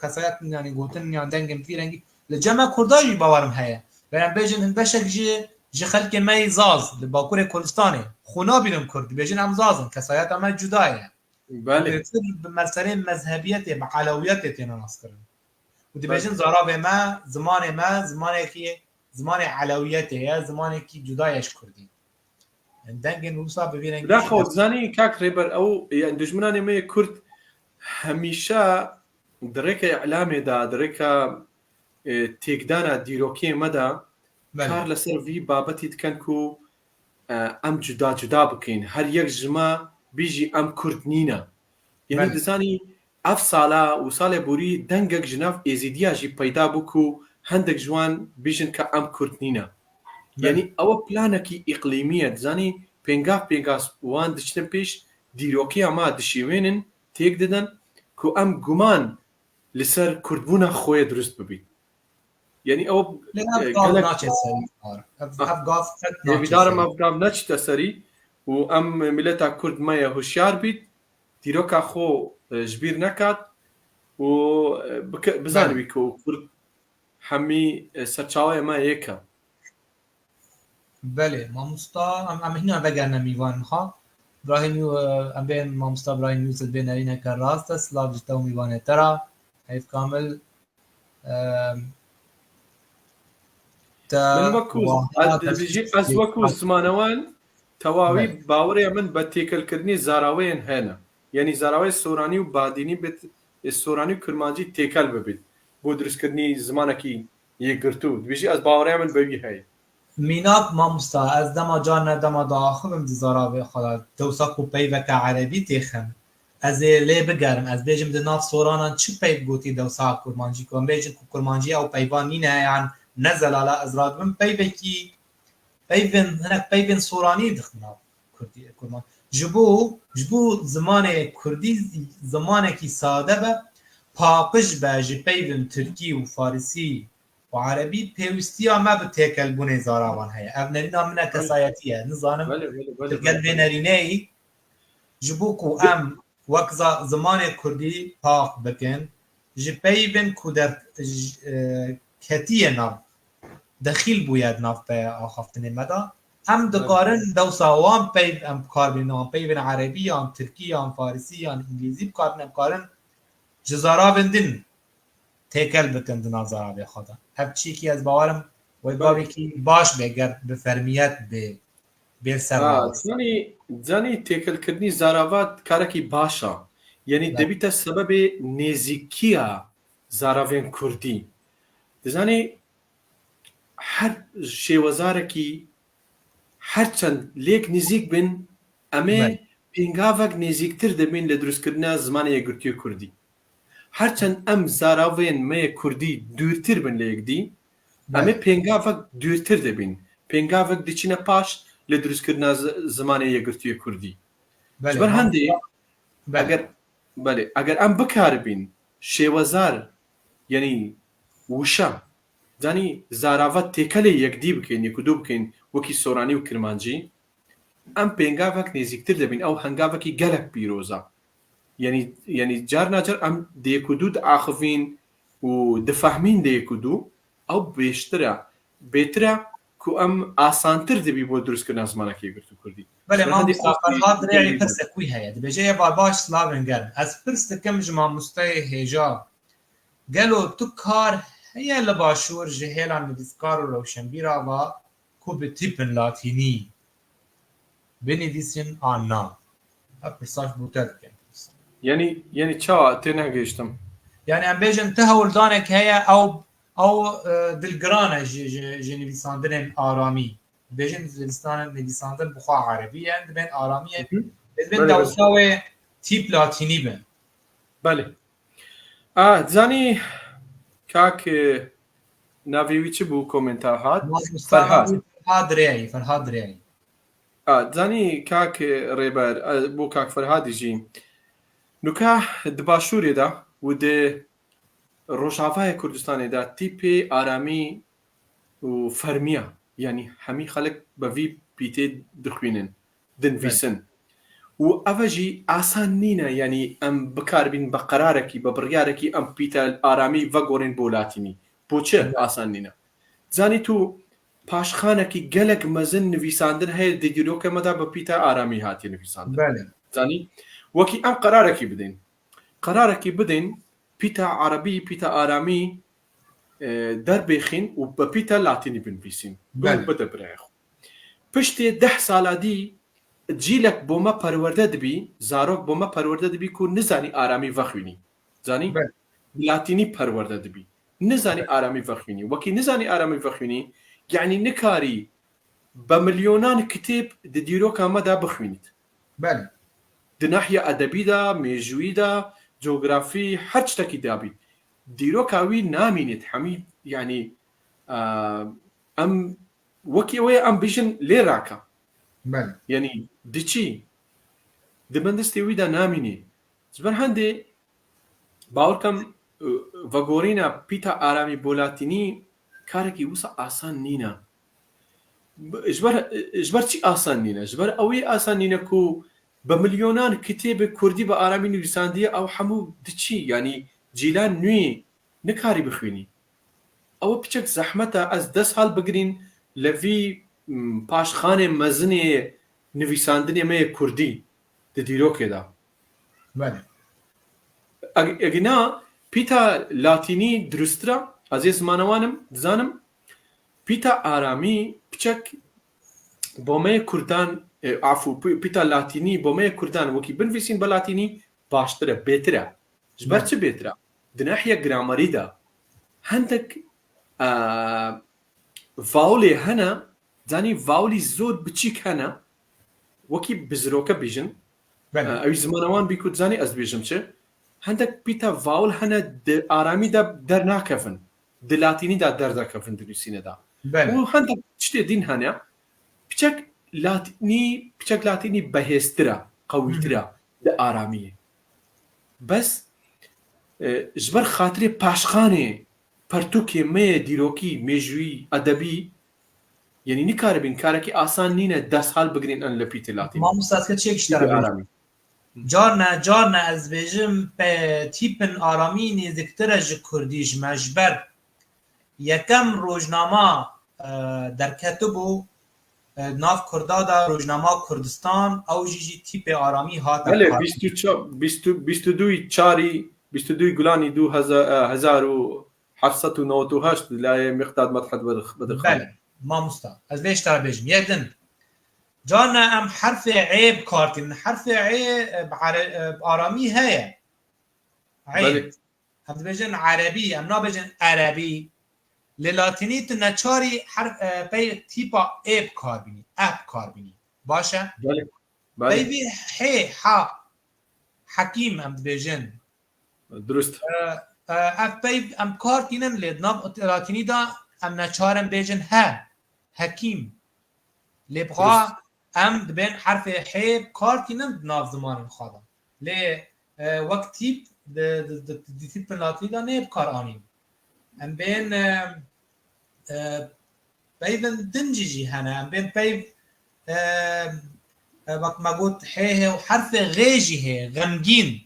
Kesayet, yanî gotin, yan dengên vî rengî. Li cem me Kurda jî bawerim heye. Ve em bêjin hin beşek ji, ji xelkê me yê Zaz, li Bakurê Kurdistanê, xwe nabînin Kurd, dibêjin em Zaz in, kesayeta me cuda ye. Belê. Û bi meseleyên mezhebiyetê, bi elewiyetê têne naskirin. Û dibêjin Belê. zaravê me, zimanê me, zimanekî, zimanê elewiyetê ye, zimanekî cuda ye ji Kurdî. Yani dengên wisa bi vî rengî Bila jî xwe dest- zanî kak Rêber, ew, yani dijminanê me yê Kurd hemîşe di rêka îlamê de, di rêka, e, têkdana dîrokê me de Belê. kar li ser vî babetî dikin ku, e, em cuda cuda bikin. Her yek ji me bîjî em Kurd nîne. Yanî Belê. dizanî ev sala û salê borî dengek ji nav Êzîdiya jî peyda bû ku hendek ji wan bîjin ke em Kurd nîne. Belê. Yanî ew planekî îqlîmî ye. Dizanî pêngah pêngah wan diçin pêş, dîrokiya me dişîwênin, têk didin ku em guman li ser Kurdbûna xwe yê dirust bibît. Yanî ew, Lê ev e, gav gelek naçe serî. Ev, Ha. ev gav qet naçe Hêvîdar im serî. ev gav neçite serî û em mileta Kurd me ye hişyar bît, dîroka xwe, e, ji bîr nekat û, e, bike-, bizanibî Belê. ku Kurd hemî, e, serçaweyê me yek e. Belê, mamosta, em, em hîna vegerine mîvan xwe. Brahîm Yû-, e, em bên mamosta Brahîm Yûsif bê nerîneke rast e. Silav ji te û mîvanê te re. Heyf Kamil, e, te Min wekû, wiha ez dibêjî, ez wekû zimanewan tewawî Belê. bawerê min bi têkelkirinî zaraweyên hene. Yanî zaraweyê soranî û badînî bit, ê soranî û kirmancî têkel bibît. Bo dirustkirinî zimanekî yekgirtû. Dibêjî ez bawerê min bi wî heye. Mînak mamosta, ez dema carna dema diaxivim di zaravê xwe de, dewsa ku peyveke erebî têxim, ez ê lê bigerim, ez bêjim di nav soranan çi peyv gotî dewsa kurmancî ku em bêjin ku kurmancî ew peyvan nîne yan ne zelal e, ez radibim peyvekî, peyvên, hinek peyvên soranî dixin nav kurdî, kurman. Ji bo, ji bo zimanê kurdî zimanekî sade be, paqij be ji peyvên tirkî û farisî û erebî, pêwîstiya me bi têkelbûnê zaravan heye. Ev nerîna min e, Belê. kesayetî ye. Nizanim Belê, belê, belê, tu gel belê, vê belê. nerîneyî, ji bo ku Bi- em wek za-, zimanê kurdî paq bikin, ji peyvên ku der-, j-, e, ketiye nav, dexîl bûye di nav pe axaftinê me de. Em Belê. dikarin dewsa wan peyv em bikar bînin, wan peyvên erebî, yan tirkî, yan farisî, yan îngilîzî bikar bînin, em karin ji zaravên din têkel bikin di nav zaravê xwe de. Ev çîkî ez bawerim wê Belê. gavekî baş be ger bi fermiyet bê, bê ser Ha, navê. Zanî, zanî têkelkirinî zarava karekî baş e. Yanî Belê. dibîte sebebê nêzîkiya zaravên kurdî. Dizanî her şêwezarekî, her çend lêk nêzîk bin, em ê Belê. pêngavek nêzîktir dibin li dirustkirina zimanê yekgirtiyê kurdî. Her çend em zaravên me yê kurdî dûrtir bin lê yekdî, em ê pêngavek dûrtir dibîn. Pêngavek diçine paş li dirustkirina zi-, zimanê yekgirtûyê kurdî. Ji ber hendê eger, belê, eger em bikaribîn şêwezar, yanî wişa, zanî zarava têkelê yekdî bikeyn, yekûdû bikeyn, wekî soranî û kirmancî, em pêngavek nêzîktir dibîn. Ew hengavekî gelek pîroz e. Yanî, yanî carna car em di yekûdû diaxivîn û difehmîn di yekûdû, ew bêştir e, bêtir e ku em asantir dibî bo dirustkirina zimanekî yekgirtû kurdî. Belê, mamosta Ferhad Rêyî pirsek wî heye. Dibêje, Êvar baş, silavên germ. Ez pirs dikim ji mamosteyê hêja. Gelo tu kar heye li başûr ji hêla nivîskar û rewşenbîra va ku bi tîpin latînî binivîsin an na? Ev pirsa ji bo te dikim. Yanî, yanî çawa tê negihiştim? Yanî em bêjin ti hewldanek heye, ew, ew, e, dilgiran e ji, ji, ji nivîsandinên aramî. Dibêjin nivîsandin, nivîsandin bi xwe erebî ye, dibên aramî ye. Dibên dewsa wê tîp latînî be. Belê. A, zanî kak, e, navê wî çi bû komenta hat? Ferhad. Ferhad Rêyî, Ferhad Rêyî. A, zanî kak, e, Rêber, e, bo kak Ferhadî jî. Nuka di Başûrê de û di Rojavayê Kurdistanê de tîpê aramî û fermiya, yanî hemî xelk bi vî pîtê dixwînin, dinivîsin. Û ev jî asan nîne, yanî em bikarbîn bi qerarekî, bi biryarekî em pîta aramî vegorên bo latînî. Bo çi asan nîne? Zanî tu paşxanekî gelek mezin nivîsandin heye di dîroka me de bi pîta aramî hatiye nivîsandin. Belê. Zanî? Wekî em qerarekî bidin. Qerarekî bidin, pîta erebî, pîta aramî, e, derbêxin û bi pîta latînî binivîsîn. Belê. Bide birayê xwe. Piştê deh sala dî cîlek bo me perwerde dibî, zarok bo me perwerde dibî ku nizanî aramî vexwînî. Zanî? Belê. Bi latînî perwerde dibî. Nizanî aramî vexwînî. Wekî nizanî aramî vexwînî, yanî nikarî bi milyonan kitêb di dîroka me de bixwînît. Belê. Di nahiya edebî de, mêjûyî de, cografî, her tiştekî de bî. Dîroka wî namînît hemî, yanî, e, em wekî wê em bijin lê rake. Belê. Yanî diçî, di bendestê wî de namînî. Ji ber hendê Bawer kem, e, vegorîna pîta aramî bo latînî karekî wisa asan nîne. Bi-, ji ber, ji ber çi asan nîne? Ji ber ew ê asan nîne ku bi milyonan kitêbê kurdî bi aramî nivîsandiye, ew hemû diçî, yanî cîlan nû yê nikarî bixwînî. Ew piçek zehmet e, ez des hal bigirîn li vî, m, paşxanê mezinê nivîsandinê me yê kurdî di dîrokê de. Belê. Eg-, egina pîta latînî dirustir e, ez ê zimanewan im, dizanim. Pîta aramî piçek bo me yê kurdan, e, afû, pî-, pîta latînî bo me yê kurdan wekî binivîsîn bi latînî baştir e, bêtir e. Ji ber çi bêtir e? Di nahiya gramerî de hendek, e, vaolê hene, zanî vaolî zor biçîk hene, wekî bi ziroke bêjin. Belê. E, ew zimanewan bî ku zanî ez dibêjim çi. Hendek pîta vaol hene di aramî de dernakevin. Di latînî de derdakevin di nivîsînê de. Belê. Û hendek tiştê din hene, piçek latînî, piçek latînî behêztir e, qewîtir e di aramiyê. Bes, e, ji ber xatirê paşxanê pertûkê me yê dîrokî, mêjûyî, edebî, yanî nikaribin karekî asan nîne dest hal bigirîn en li pîtê latînî. Mamosta, ez çi yek ji te re bêjim? Carne, carne ez bêjim, pe-, tîpin aramî nêziktir e ji kurdî ji me, ji ber yekem rojnama, e, derketibû, e, nav kurda de rojnama Kurdistan, ew jî jî tîpê aramî hate. Belê, kar. Bîst û çar, bîst û, bîst û duyê çarî, bîst û duyê Gulanî du hezar, e, hezar û heft sed û newed û heşt di layê Miqdad Medhed Bedirxanî. Belê, mamosta. Ez vê ji te re bêjim. Yek din. Carna em herfê ê bi kar tînin. Herfê ê, e, bi are-, e, bi aramî heye. Ê. Belê. Em dibêjin erebî, em nabêjin erebî. Li latînî tu neçarî her, e, pey tîpa ê bi kar bînî, e bi kar bînî. Baş e? Belê. Belê. Peyvî hê, ha, hekîm em dibêjin. Dirust. Ev peyv em kar tînin lê di nav latînî de em neçar in bêjin he, hekîm. Lê bixa em dibên herfê hê bi kar tînin di nav zimanên xwe de. Lê e, wek tîp di, di, di, di tîpin latînî de nê bi kar anîn. Em bên e, e, peyvên din jî jî hene. Em bên peyv e, e, wek me got hê hê û herfê xê jî hê, xemgîn.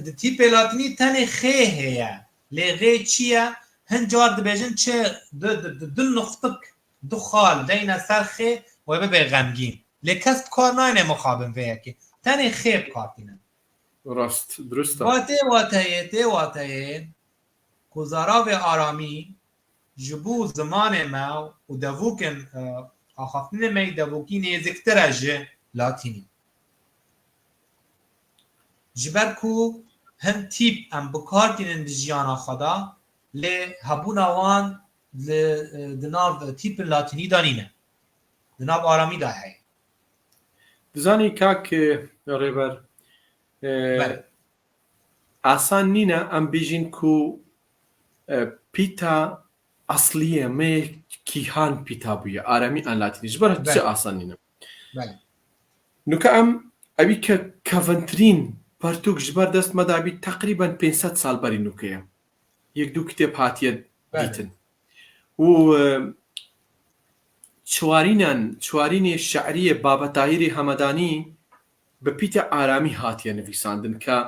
Di tîpê latînî tenê xê heye. Lê xê çi ye? Hin car dibêjin çi du, du, du, du nuxtik, du xal deyne ser xê wê bibe xemgîn. Lê kes bi kar nayne mixabin vê yekê. Tenê xê bi kar tînin. Rast, dirust e. Wa tê wateyê, tê wateyê ku zaravê aramî ji bo zimanê me û devûkên e, axaftinê me yî devûkî nêziktir e ji latînî. Ji ber ku hin tîp em bi kar tînin di jiyana xwe de, lê hebûna wan li, e, di nav tîpin latînî de nîne. Di nav aramî de heye. Dizanî kak e, Rêber, e, Belê. asan nîne em bêjin ku e, pîta eslî ye me kîhan pîta bûye, aramî an latînî. Ji ber çi Belê. asan nîne? Belê. Nuka em evî ke kevintirîn pertûk ji ber dest me dabî teqrîben pênc sed sal berî nuke ye. Yek du kitêb hatiye Belê. dîtin. Û e, çiwarînan, çiwarînê şe'riyê Baba Tahîrê Hemedanî bi pîtê aramî hatiye nivîsandin ke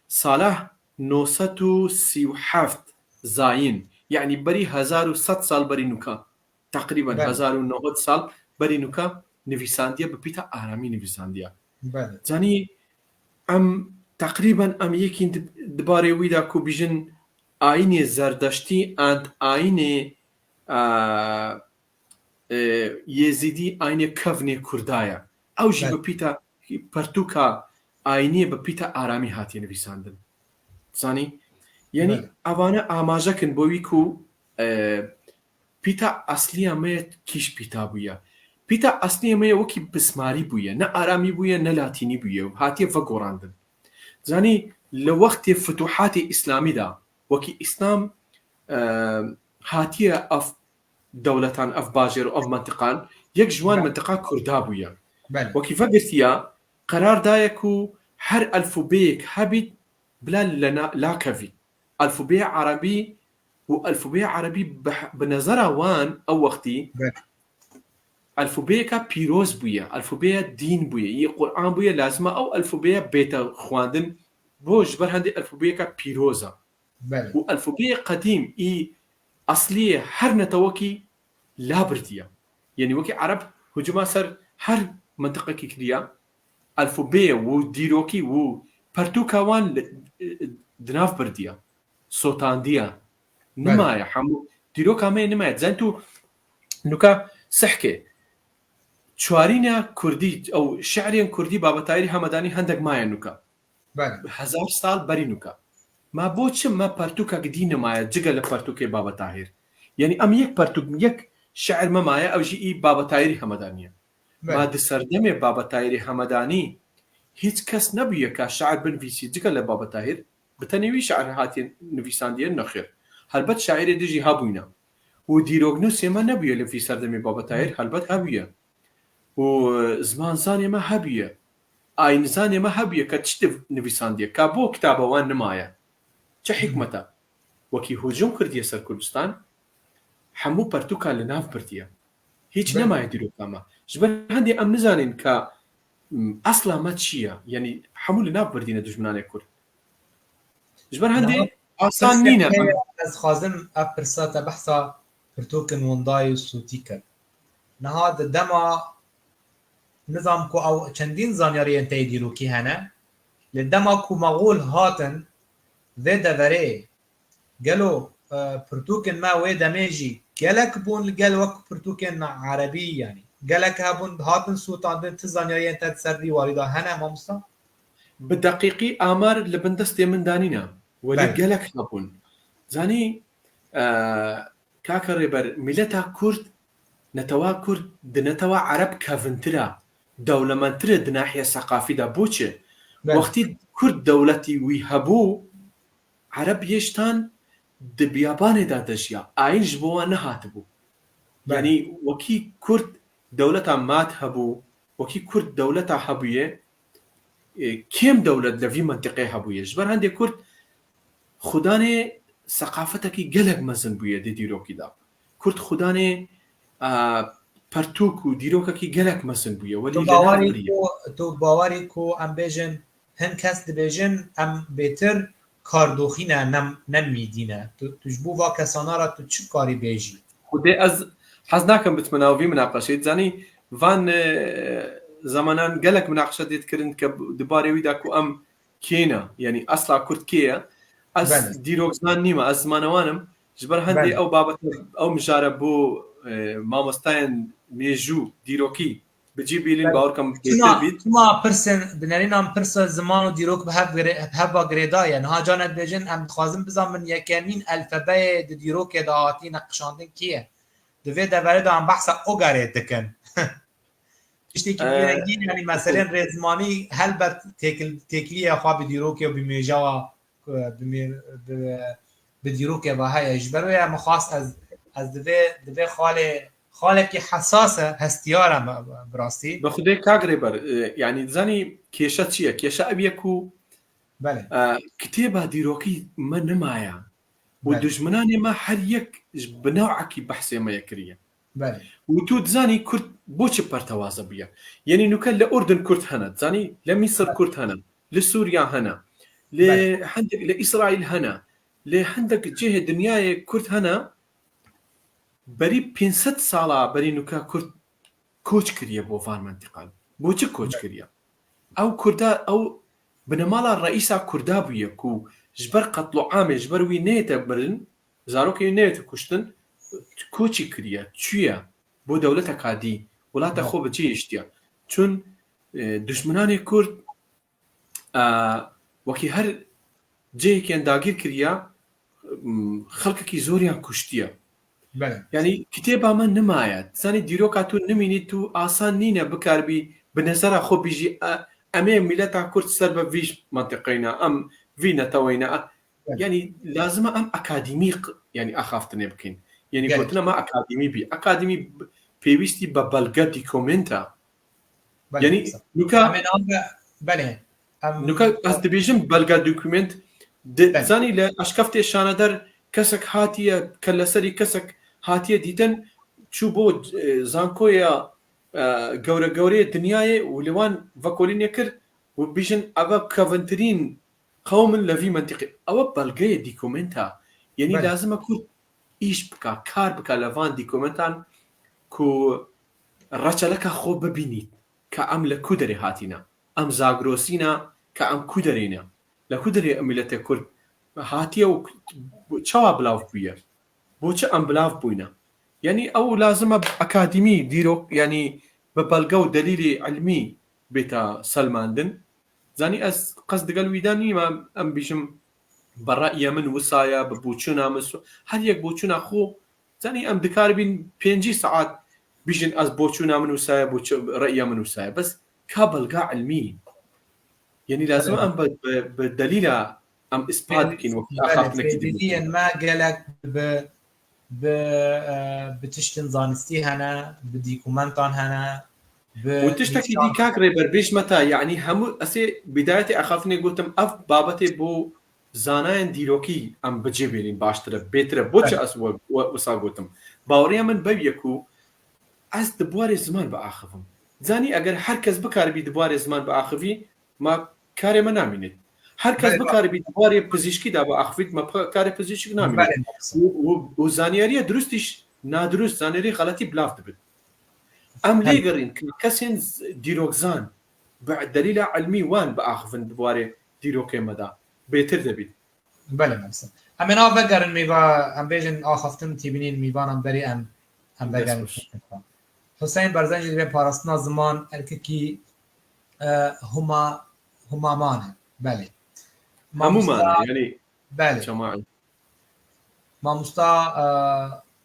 sala neh sed û sî û heft zayîn, yanî berî hezar û sed sal berî nuka, teqrîben Belê. hezar û neh sed sal berî nuka nivîsandiye, bi pîta aramî nivîsandiye. Belê. Zanî em teqrîben em yekîn di, di barê wî de ku bijin ayînê Zerdeştî and ayînê, e, e, Yêzîdî ayînê kevnê Kurda ye. Ew jî Belê. bi pîta pertûka ayîniyê bi pîta aramî hatiye nivîsandin. Zanî? Yanî Belê. evane amajekin bo wî ku e, pîta esliya me ye kîş pîta bûye. Pîta esliya me ye wekî pismarî bûye. Ne aramî bûye, ne latînî bûye. Hatiye vegorandin. Zanî li wextê futuhatê îslamî de wekî îslam e, hatiye ev dewletan, ev bajêr û ev mentiqan, yek ji wan Belê. mentiqa Kurda bûye. Belê. Wekî vegirtiya, qerar daye ku her elfûbeyek hebît bila lena-, lakevî. Elfûbeya erebî û elfûbeya erebî bi, bi nezera wan ew wextî Belê. elfûbeyeka pîroz bûye, elfûbeya dîn bûye, yê Quran bûye, lazim e ew elfûbeya bête xwendin, bo ji ber hendê elfûbeyeka pîroz e. Belê. Û elfûbeyê qedîm î esliyê her netewekî la birdiye. Yanî wekî ereb hicûma ser her mintiqekî kiriye, elfûbeyê û dîrokî û pertûka wan li, di nav birdiye. Sotandiye. Belê. Nimaye hemû. Dîroka me nimaye. Zen tu nuka sehkê. Çarîna kurdî, ew şi'rên kurdî Baba Tahîrî Hemedanî hendek maye nuka. Belê. Hezar sal berî nuka. Ma bo çi me pertûkek dî nemaye, cige li pertûkê Baba Tahîr? Yanî em yek pertûk, yek şi'ir me maye, ew jî î Baba Tahîrî Hemedanî ye. Belê. Ma di serdemê Baba Tahîrê Hemedanî hîç kes nebûye ka şi'ir binivîsî, cige li Baba Tahîr? Bi tenê wî şi'ir hatiye nivîsandiye? Nexêr. Helbet şaîrê din jî hebûyne. Û dîroknûsê me nebûye li vî serdemê Baba Tahîr? Helbet hebûye. Û, e, zimanzanê me hebûye. Ayînzanê me hebûye ka tiştê nivîsandiye. Ka bo kitaba wan nimaye? Çi hikmet e? Wekî hicûm kirdiye ser Kurdistan, hemû pertûka li nav birdiye. Hîç Belê. nemaye dîroka me. Ji ber hendê em nizanin ka, m, esla me çi ye. Yanî hemû li nav birdîne dijminanê Kurd. Ji ber hendê Niha asan pirsek nîne. heye, ez xwazim ev pirsa te behsa pirtûkin windayê û sûtî kir. Niha di dema, nizam ku ew çendîn zanyariyên te yê dîrokî hene, lê dema ku Mexol hatin vê deverê, gelo, e, pirtûkên me wê demê jî gelek bûn li gel wek pirtûkên erebî, yanî gelek hebûn hatin sûtandin, ti zanyariyên te di ser vî warî de hene, mamosta? Bi deqîqî amar li bin destê min de nîne. Welê Belê. gelek hebûn. Zanî, e, kaka Rêber, mîleta Kurd, netewa Kurd di netewa Ereb kevintir e, dewlemendtir e di nahiya seqafî de. Bo çi? Belê. Wextî Kurd dewletî wî hebû, Ereb yê ji tan di biyabanê de dejiya. Ayîn ji bo wan nehatibû. Belê. Yanî wekî Kurd dewleta mat hebû, wekî Kurd dewleta hebûye, e, kêm dewlet li vî mentiqê hebûye. Ji ber hindê Kurd xudanê seqafetekî gelek mezin bûye di dîrokî de. Kurd xudanê, e, pertûk û dîrokekî gelek mezin bûye. Welî Tu li nav bawerî biriye. ku, tu bawerî ku em bêjin, hin kes dibêjin em bêtir kardoxî ne, nem, ne mîdî ne. Tu, tu ji bo va kesana re tu çi karî bêjî? Xwedê ez hez nakim bitime nav vî minaqeşeyê. Zanî van, e, zemanan gelek minaqeşe tê dikirin ke di barê wî de ku em kê ne, yanî esla Kurd kê ye? Ez Belê. dîrokzan nîme, ez zimanewan im. Ji ber hendê Belê. ew babete, ew mijare bo, e, mamostayên mêjû dîrokî bi cî bîlîn Belê. bawer kim Çima, bêtir bît. çima pirsên, binerînan pirsa ziman û dîrok bi hev gire-, bi hev ve girêdayî ye. Niha canek dibêjin, em dixwazin bizanin yekemîn elfebeyê di dîrokê de hatî neqişandin kî ye? Di vê deverê de em behsa Ogarê dikin. Tiştekî Ee, vî rengî, yanî meselên rêzmanî helbet têkil-, têkiliyê xwe bi dîrokê û bi mêja wa, bi mê-, bi, bi dîrokê ve heye. Ji ber wê min xwest ez, ez di vê, di vê xalê, xalekî hesas e, hestiyar e bi, bi rastî. Bi Xwedê kak Rêber, e, yanî dizanî kêşe çi ye? Kêşe ev ye ku, Belê. e, kitêba dîrokî me nimaye. Û Belê. dijminanê me her yek ji bi newekî behsê me ye kiriye. Belê. Û tu dizanî Kurd bo çi pertewaze bûye? Yanî nuke li Urdun Kurd hene, dizanî li Mîsir Belê. Kurd hene, li Sûriya hene, li Belê. hindek li Îsraîl hene, li hindek cihê dinyayê Kurd hene. Berî pênc sed sala berî nuke Kurd koç kiriye bo van mentiqan. Bo çi koç Belê. kiriye? Ew Kurda, ew binemala reîsa Kurda bûye ku ji ber qetloamê, ji ber wî neyête mirin, zarokê wî neyête kuştin, koçî kiriye, çûye bo dewleteka dî, welata Belê. xwe bi cihê hiştiye. Çûn, e, duşminanê Kurd, e, wekî her cihêkên dagîr kiriye, m, xelkekî zoriyan kuştiye. Belê. Yanî kitêba me nimaye. Dizanî dîroka tu nimînî, tu asan nîne bikaribî bi nezera xwe bijî, e, em ê mileta Kurd ser be vî mentiqeyna, em vî neteweyna. Belê. Yanî lazim e em akademî q-, yanî axaftinê bikin. Yanî Gelek. gotina me akademî bî. Akademî b-, pêwîstî be belge, dokumenta. Belê, Yanî, qisa. nuka Em ê niha be-, belê. Em Nuka ez dibêjim belga dokument, di-, Belê. zanî li eşkeftê şaneder kesek hatiye, kelleserî kesek hatiye dîtin, çû bo, e, zankoya, e, gewre gewreyê dinyayê û li wan vekolînê kir û bijin eve kevintirîn qewm in li vî mentiqê. Ew belgeyê dokumenta. Yanî Belê. lazim e Kurd îş bika, kar bika li van dokumentan ku reçeleka xwe bibînît. Ka em li ku derê hatîne? Em Zagrosî ne, ka em ku derê ne? Li ku derê miletê Kurd hatiye û çawa bilav bûye? Bo çi em bilav bûyne? Yanî ew lazim e akademî, dîrok, yanî bi belge û delîlê ilmî bête selmandin. Zanî ez qas digel wî de nîme, em bîjim bi re'ya min wisa ye, bi boçûna min su-, her yek boçûna xwe, zanî em dikaribîn pêncî saet bîjin ez boçûna min wisa ye, boçû-, re'ya min wisa ye. Bes ka belga ilmî. Yanî lazim Belê. em bi, bi, bi delîla em îspat Pêdivî-, bikîn wekî belê, axaftinekî dî pêdiviyên me gelek bi, bi, e, bi tiştin zanistî hene, bi dokumentan hene, bi Û tiştekî nîşan dî kak Rêber, bêjme te, yanî hemû, ez ê bidayetê axaftinê gotim, ev babetê bo zanayên dîrokî em bi cê bênîn baştir e, bêtir e. Bo çi Belê. ez we, we, wisa gotim? Baweriya min bew ye ku ez di buarê ziman biaxivim. Zanî, eger her kes bikaribî di buarê ziman biaxivî, ma karê me namînit. Her kes Belê, bikaribî di buarê pizîşkî de biaxivît, ma pa-, karê pizîşk namînit. Belê, maalesef. Û, û, û zanyariya dirust îş nadurust, zanyarî xeletî bilav dibit. Em Belê. lê gerîn ku kesên z-, dîrokzan bi delîla ilmî wan biaxivin di buarê dîrokê me de. Bêtir debît. Belê, maalesef. Em ê nav vegerin mîva, em bêjin axaftin tîbînîn mîvanan berî em, em Dest vegerin. xweş. Huseyîn Barzanî dibê parastina ziman erkekî, e, huma-, humaman e. Belê. Hemû Mamosta mane, yanî Belê. çema. Mamosta, e,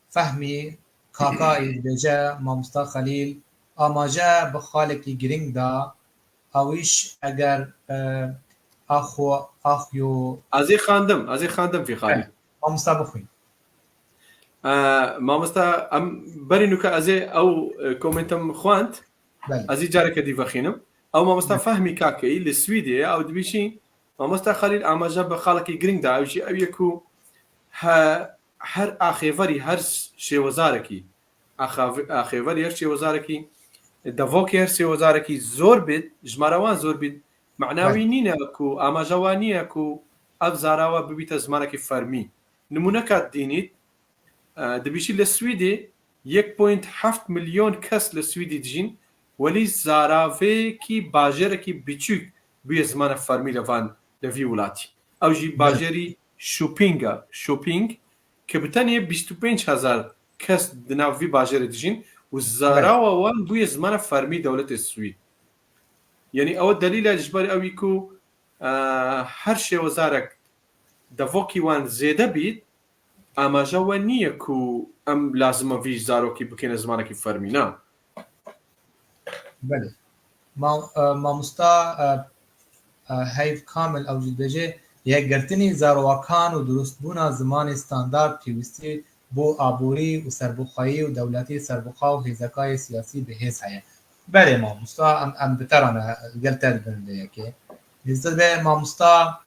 Fehmî Kakayî dibêje, Mamosta Xelîl amaje bi xalekî girîng da, Awîş eger e, axo axyo Ez ê xandim, ez ê xandim fî xalî. Mamosta bixwîn. E, mamosta, em berî nûke ez ê ew e, komentim xwend. Belê. Ez ê careke dî vexînim. Ew mamosta Fehmî Kakeyî li Swîdê ye, ew dibîşî, mamosta Xalîl amaje bi xalekî giring da, ew jî ew ye ku he, her axêverî, her şêwezarekî, axav- axêverî her şêwezarekî, devokê her şêwezarekî zor bit, ji me re wan zor bit, mena wî nîne ku amaje wan niye ku ev zara we bibîte zimanekî fermî. Nimûneka dînît, e, dibîşî li Swîdê yek point heft milyon kes li Swîdê dijîn, welî zaravêkî bajarekî biçûk bûye zimana fermî li van, li vî welatî. Ew jî bajarî Şopînga, Şopîng, ke bi tenê bîst û pênc hezar kes di nav vî bajarê dijîn û zarawa wan bûye zimana fermî dewletê Swîd. Yanî ew delîl e ji ber ewî ku, e, her şêwezarek devokî wan zêde bît, amaje we niye ku em lazim e vî zarokî bikêne zimanekî fermî, na. Belê. Ma, e, mamosta, e, e, Heyv Kamil ew jî dibêje, yekgirtinî zarokan û durustbûna zimanê standard pêwîstî bo aborî û serbixweyî û dewletî serbixwe û hêzekayê siyasî bi hêz heye. Belê mamosta, em, em bi te re ne, gel te dibin vê yekê. Hêzde be mamosta,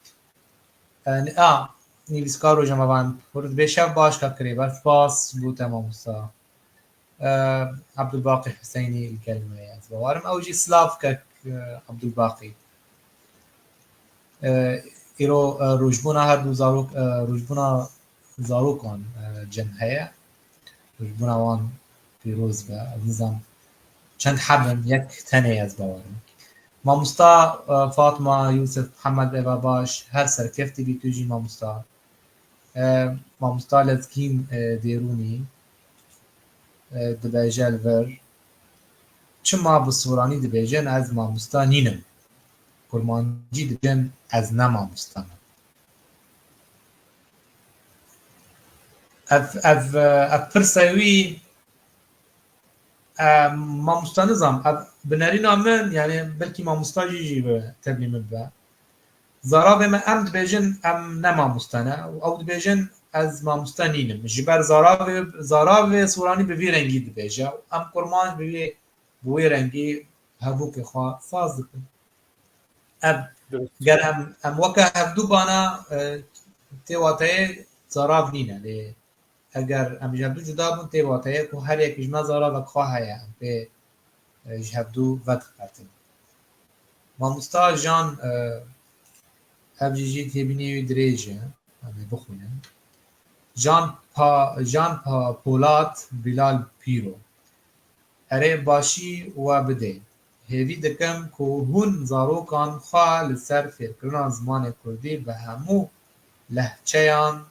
e, ne- a, nivîskar Rojnamevan Kurd dibê şev baş kak Kirêber, spas bo te mamosta. E, Abdulbaqî Huseynî li gel me ye. Ez bawerim ew jî silav kek, e, Abdulbaqî. E, îro, e, rojbûna her du zarok, e, rojbûna zarokan, e, cem heye. Rojbûna wan pîroz be. Ez nizam çend heb in, yek tenê ez bawerim. Mamosta, e, Fatma Yusuf Muhammed, eva baş, her serkeftî bî tu jî mamosta. E, mamosta Lezgîn, e, Dêrûnî, e, dibêje li vir, çima bi soranî dibêjin ez mamosta nînim? Kurmancî dibêjin ez ne mamosta me. Ev, ev, ev pirse wî, e, mamosta nizam, ev binerîna min, yani belkî mamosta jî jî bi tevlî min be. Zaravê me em dibêjin em ne mamosta ne û ew dibêjin ez mamosta nînim. Ji ber zaravê, zaravê soranî bi vî rengî dibêje û em kurmanc bi vî, bi wê rengî hevokê xwe saz dikin. Ev, ger em, em weke hevdû bana, e, tê wateyê zarav nîne. Lê eger em ji hevdû cuda bûn, tê wateyê ku her yek ji me zaravek xwe heye, em pê, e, ji hevdû vediqetin. Mamosta Jan, e, ev jî jî têbînê wî dirêj e, em ê bixwînin. Jan Pa, Jan Pa, Polat, Bilal Pîro. Erê, başî we bidê. Hêvî dikim ku hûn zarokan xwe li ser fêrkirina zimanê kurdî bi hemû lehçeyan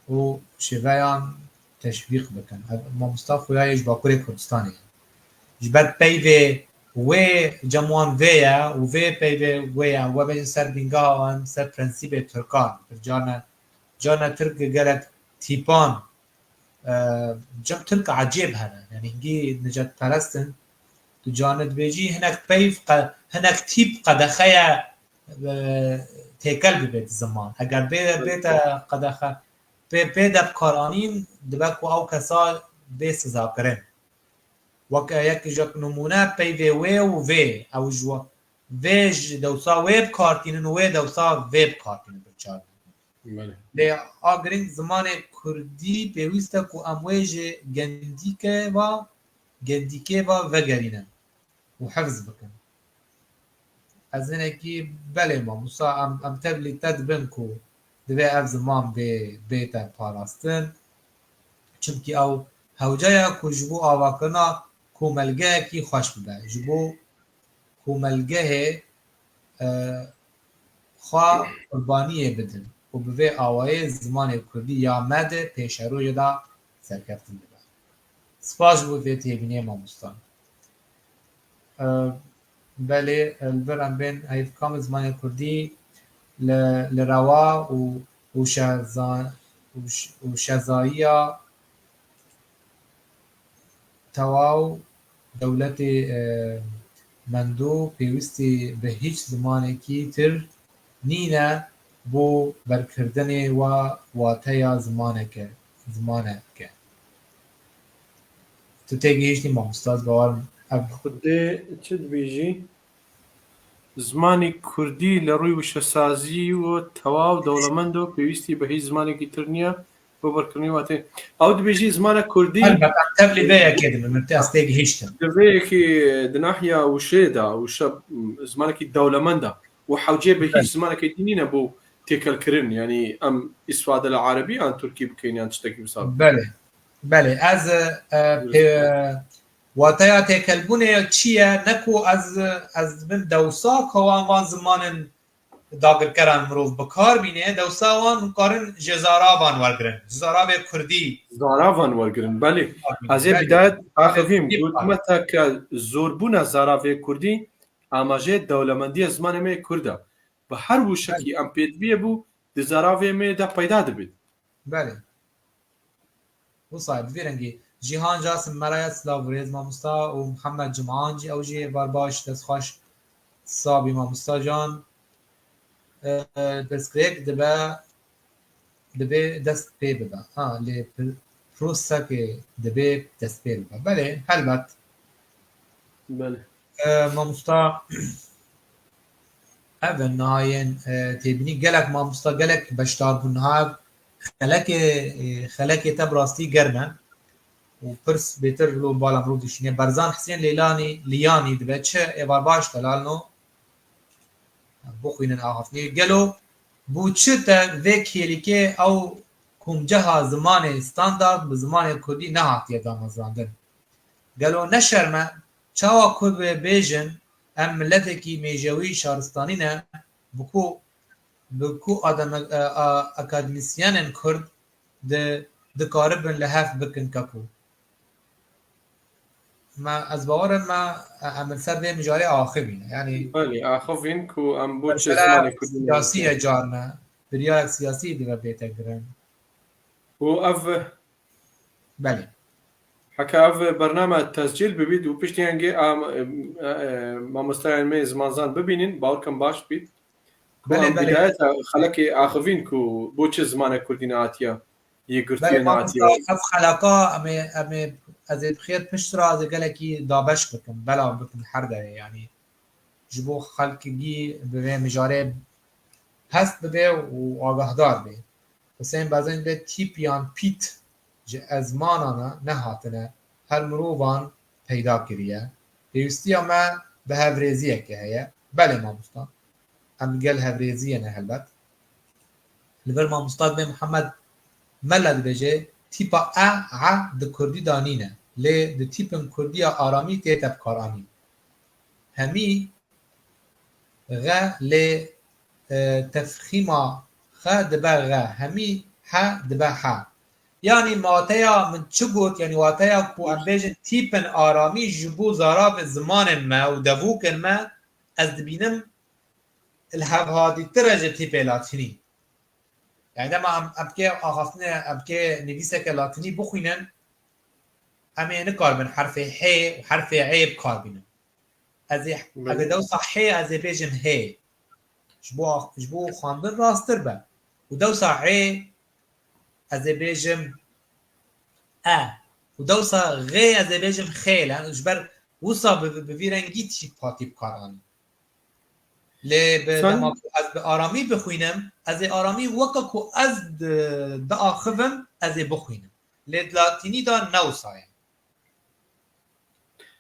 û şêveyan teşwîq bikin. Ev mamosta xuya yê ji Bakurê Kurdistanê ye. Ji ber peyvê wê cem wan vê ye û vê peyvê wê ye. We bêjin ser bîngeha wan, ser prensîbê Tirkan. Carna, carna Tirk gelek tîpan, e, cem Tirk ecêb hene. Yani hingî necetperest in. Tu carna dibêjî hinek peyv, qe-, hinek tîp qedexeye, e, têkel bibe di ziman. Eger bê, bête qedexe, pê, pê de bikaranîn, dibe ku ew kesa bê sizakirin. Weke yek ji nimûne peyvê wê û vê, ew ji wa-, vê ji dewsa wê bikartînin û wê dewsa vê bikartînin, bi çar. Belê. Lê a giring zimanê kurdî pêwîst e ku em wê ji gendîke va, gendîkê va vegerînin û hifz bikin. Ez hinekî belê mamosta, em, em tevlî te dibin ku divê ev ziman bê, bête parastin. Çimkî ew hewce ye ku ji bo avakirina komelgehekî xweş bibe. Ji bo komelgehê, e, xwe qurbaniyê bidin û bi vê awayê zimanê kurdî ya me de pêşerojê de serkeftin dibe. Spas ji bo vê têbînê mamosta. E, belê, e, li vir em bên heyv kam zimanê kurdî li, li rewa û, û şeza-, û ş-, û şezayiya tewaw dewletê, e, mendo pêwîstî bi hîç zimanekî tir nîne bo berkirdinê wa wateya zimaneke, zimaneke. Tu têgihîştî mamosta, ez bawer im ev Xwedê çi dibêjî? Zimanê kurdî li rûyê wişesazî û tewaw dewlemend o, pêwîstî bi hîç zimanekî tir niye bo berkirinê watê. Ew dibêjî zimana kurdî Helbet, em tevlî vê yekê dibin, min te ez têgihîştim. Di vê yekê, di nahiya wişê de, wişe, zimanekî dewlemend e û hewcê bi hîç Belê. zimanekê dî nîne bo têkelkirin, yanî em îsfade li erebî an tirkî bikeyn yan tiştekî wisa. Belê. Belê, ez, e, pê-, wateya têkelbûnê çi ye? Ne ku ez, ez bin dewsa ka wan van zimanên dagirkeran mirov bi kar bîne, dewsa wan karin ji zaravan wergirin. Ji zaravê kurdî. Zaravan wergirin, belê. Tabii, Ez ê belê. bidayet axivîm, Belê. gotime te ke zorbûna zaravê kurdî amajê dewlemendiya zimanê me yê kurd e. Bi her wişekî Belê. em pêdiviyê bû, di zaravê me de peyda dibin. Belê. Wisa bi vî rengî. Cîhan Casim Meraya silav û rêz mamosta û Mihemed Ciman jî ew jî êvar baş dest xweş sabî mamosta can. E, e, pirsgirêk dibe, dibê dest pê bibe. Ha, lê pir-, proseke dibê dest pê bibe. Belê, helbet. Belê. E, mamosta, ev in niha yên, e, têbînî gelek mamosta, gelek beşdar bûn. Niha ev xelekê, e, xelekê te bi rastî germ e. Û pirs bêtir lo bala mirov dişîne. Berzan Hisên Lêlanî, Liyanî dibe çi? Êvar baş delalno. Bixwînin axaftinê. Gelo bo çi te vê kêlîkê ew komceha zimanê standard bi zimanê kurdî nehatiye damezrandin? Gelo ne şerm e? Çawa ku bê bêjin em miletekî mêjewî şaristanî ne, bi ku, bi ku ademe-, e, a, akademîsyenên kurd di, dikaribin li hev bikin keko. Me, ez bawer im me, em li ser vê mijarê axivîne. Yanî Belê, axivîn ku em bo çi mesela zimanê kurdî siyasî ye nehatiye. Carne. Biryarek siyasî dibe bête girin. Û ev Belê. Heke ev bername tescîl bibît û piştî hingê am-, e, e, mamosteyên me zimanzan bibînin, bawer kim baş bît. Ku Belê, em belê. bidayeta xelekê axivîn ku bo çi zimanek kurdî nehatiye, yê Belê, girtiye nehatiye. mamosta, ev xeleka em ê, em ê, ez ê bi xêr pişt re ez ê gelekî dabeş bikim, belav bikim her derê, yanî ji bo xelkigî bi vê mijarê hest bibe û agahdar be. Husên Bazên bê tîp yan pît ji ezmanana nehatine, her mirovan peyda kiriye. Pêwîstiya me bi hevrêziyekê heye. Belê mamosta. Em li gel hevrêziyê ne helbet. Li vir mamosta dibê Mihemed Mela dibêje, tîpa e, e di kurdî de nîne. Lê di tîpin kurdiya aramî tête bikaranîn. Hemî xe lê, e, tefxîma xe dibe xe, hemî he dibe he. Yanî wateya min çi got, yanî wateya ku em bêjin tîpin aramî ji bo zaravê zimanên me û devûkên me, ez dibînim li hevhatîtir e ji tîpê latînî. Yani dema em, em kê axaftinê, em kê nivîseke latînî bixwînin, em ê nikaribin herfê hê û herfê ê bikar bînin. Ez ê, Belê. ez ê dewsa hê, ez ê bêjim hê. Ji bo, ji bo xwendin rasttir be. Û dewsa ê, ez ê bêjim e. Û dewsa xê, ez ê bêjim xêl. Yani ji ber wisa bi, bi vî rengî tîp hatî bikaranîn. Lê bi Sen dema ku ez bi aramî bixwînim, ez ê aramî weke ku ez di, diaxivim, ez ê bixwînim. Lê di latînî de ne wisa ye.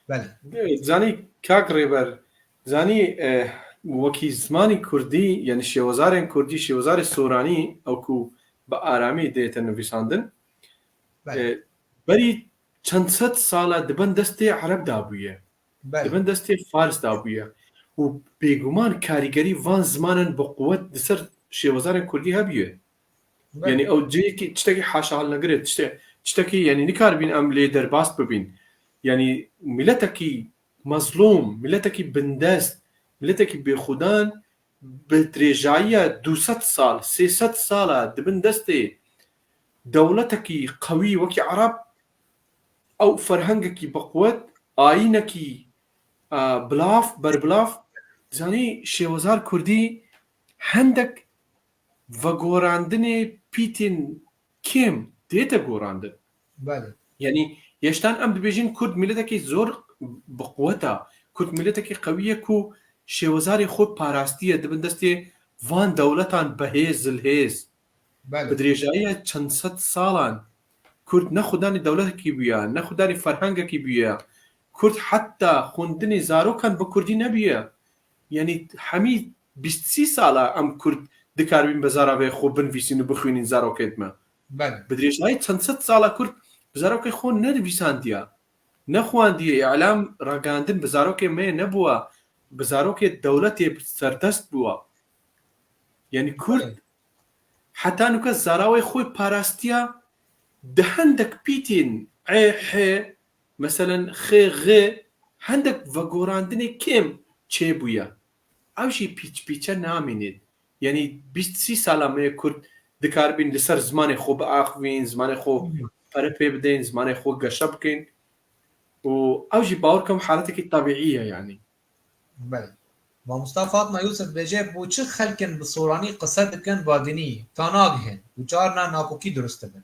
Belê. Evet, zanî kak Rêber, zanî, e, wekî zimanî kurdî, yani şêwezarên kurdî, şêwezarê soranî, ew ku bi aramî dête nivîsandin, Belê. e, berî çend sed sala di bin destê Ereb dabûye. Belê. Di bin destê Fars dabûye. Û bêguman karîgerî van zimanan bi quwet di ser şêwezarên kurdî hebûye. Belê. Yani ew cihekî tiştekî haşa hal negire, tişte-, tiştekî yani nikaribîn em lê derbas bibîn. Yani miletekî mezlûm, miletekî bindest, miletekî bêxudan bi dirêjayiya du sed sal, sê sed sala di bin destê dewletekî qewî wekî Ereb, ew ferhengekî biqwet, ayînekî e, bilav, berbilav, zanî şêwezar kurdî hendek vegorandinê pîtên kêm dête gorandin. Belê. Yanî, yeştan em dibêjin Kurd miletekî zor bi quwet e. Kurd miletekî qewî ye ku şêwezarê xwe parastiye, dibin destê van dewletan bihêz, zilhêz. Bi Belê. dirêjayiya çend sed salan Kurd ne xudanî dewletekî bûye, ne xudanî ferhengekî bûye. Kurd heta xwendinê zarokan bi Kurdî nebûye. Yanî hemî bîst sî sala em Kurd dikaribîn bi zaravê xwe binivîsîn û bixwînîn zarokêt me. Belê. Bi dirêjayî çend sed sala Kurd bi zarokê xwe nedivîsandiye. Nexwandiye, îlam ragihandin bi zarokê me nebûwa. Bi zarokê dewletê serdest bûwa. Yanî Kurd Belê. heta nuke zarawê xwe parastiya di hendek pîtên ê, h, meselen, x, g, hendek vegorandinê kêm çêbûye. Ew jî pîç pîçe namînê. Yanî bîst sî sala me yê Kurd dikaribîn li ser zimanê xwe biaxivîn, zimanê xwe Hmm. pere pê bidên, zimanê xwe geşe bikin. Û ew jî bawer kim haletekî tebîî ye yanî. Belê. Mamosta Fatma Yusuf dibêje, bo çi xelkin bi soranî qise dikin badinî, ta nagihên û carna nakokî dirust dibin?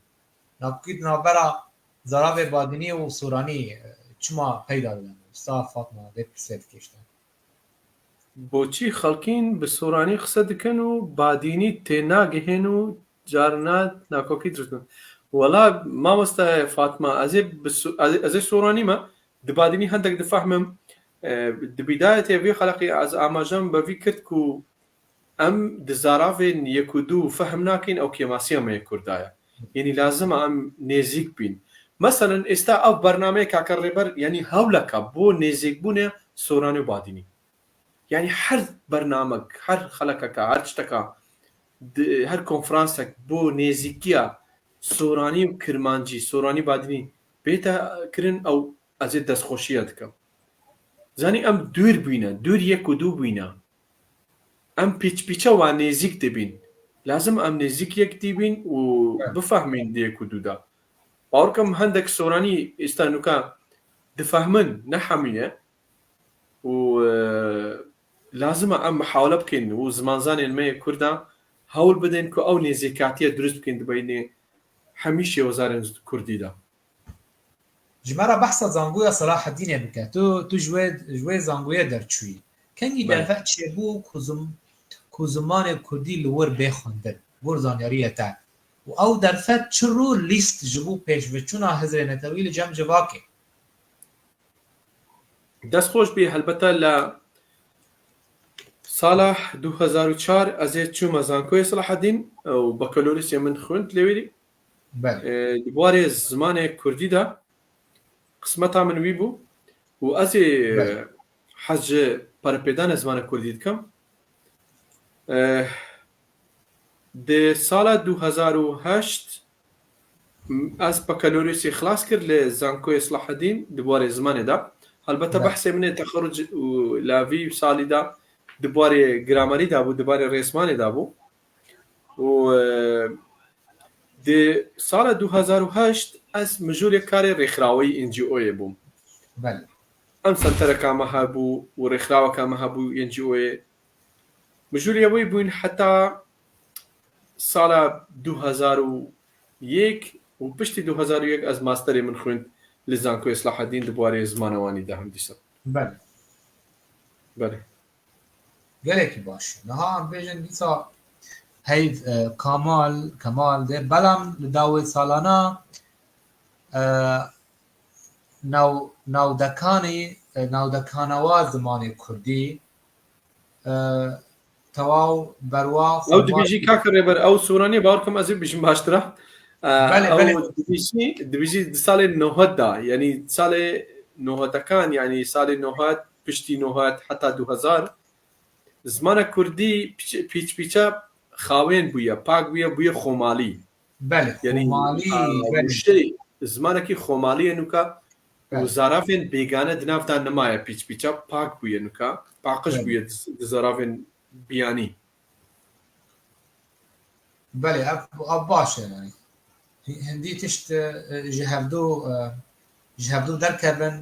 Nakokî di navbera zaravê badinî û soranî, e, çima peyda didin? Usta Fatma vê pirsê dikê ji te. Boçî xelkîn bi soranî qise dikin û badînî tênagihên û carna nakokî dirust dibin? Wela mamosta Fatma, ez ê bi so-, ez ê, ez ê soranî me, di badînî hendek difehmim. E, di bidayetê vî xelqî ez amajem bi vî kir ku em di zaravên yek û du fehm nakin, ew kêmasiya me yê Kurda ye. Yanî lazim e em nêzîk bîn. Meselen, êsta ev bernameyê Kaka Rêber, yanî hewleka bo nêzîkbûnê soranî û badînî. Yanî her bernamek, her xelekeka, her tişteka, di, her konferansek bo nêzîkiya soranî û kirmancî, soranî badînî bête kirin, ew ez ê destxweşiya dikim. Zanî em dûr bûyne, dûr yek û du bûyne. Em pîç pîçe wa nêzîk dibîn. Lazim em nêzîk yek dî bîn û Evet. bifehmîn di yek û du de. Bawer kim hendek soranî êsta nuka difehmin, ne hemî ye. Û, e, lazim e em mihawele bikin û zimanzanên me yê Kurda hewl bidin ku ew nêzîkatiye dirust bikin di beynê hemî şêwezarên Kurdî de. Ji me re behsa zangoya Selahedînê bike. Tu, tu ji wê, ji wê zangoyê derçûyî. Kengî Belê. Derfet çêbû ku zim-, ku zimanê Kurdî li wir bê xwendin, wir zanyariyê te. Û ew derfet çi rol lîst ji bo pêşveçûna Hizrê Netewî li cem civakê? Destxweş bî, helbete li sala du hezar û çar ez ê çûme Zankoyê Selahedîn û bakalorîsê min xwend lê wêrî. Belê. E, di warê zimanê Kurdî de qismeta min wî bû û ez ê, Belê. e, hez ji perepêdanê zimanê Kurdî dikim. E, di sala du hezar û heşt m-, ez bakalorîsê xilas kir li Zankoyê Selahedîn di warê zimanê de. Helbete Belê. behsê min ê texeruc û la vî salî de di warê gramerî de bû, di warê rêsmanê de bû. Û, e, di sala du hezar û heşt ez mijûlê karê rêxiraweyî N G O'yê bûm. Belê. Em sentereka me hebû û rêxiraweka me hebû N G O'yê. Mijûlê wê bûyn heta sala du hezar û yek û piştî du hezar û yek ez masterê min xwend li Zankoyê Selahedîn di warê zimana wanî de hem dîsa. Belê. Belê. Gelekî baş. Niha em bêjin dîsa heyv, e, Kamal, Kemal de. Belam li dawê salana, e, nav-, navdekanî, e, navdekanewa zimanê Kurdî, e, tewaw berwa Ew dibêjî kaka Rêber, ew soranî bawer kim ez ê bijim baştir e. E, Belê, ew belê. dibêjî, dibêjî di salê nohet de, yanî salê nohetekan, yanî salê nohet, piştî nohet, heta du hezar, zimana Kurdî pîç-, pîç pîça xawên bûye, pak bûye, bûye xomalî. Belê, Yanî, xomalî, a, belê. Wişê zimanekî xomalî ye nuka û Belê. zaravên bêgane di nav de nemaye pîç pîça, pak bûye nuka, paqij Belê. bûye di, di zaravên biyanî. Belê, ev, ev baş e, yanî. Hi-, hindî tişt, e, ji hevdu, e, ji hevdu derkevin,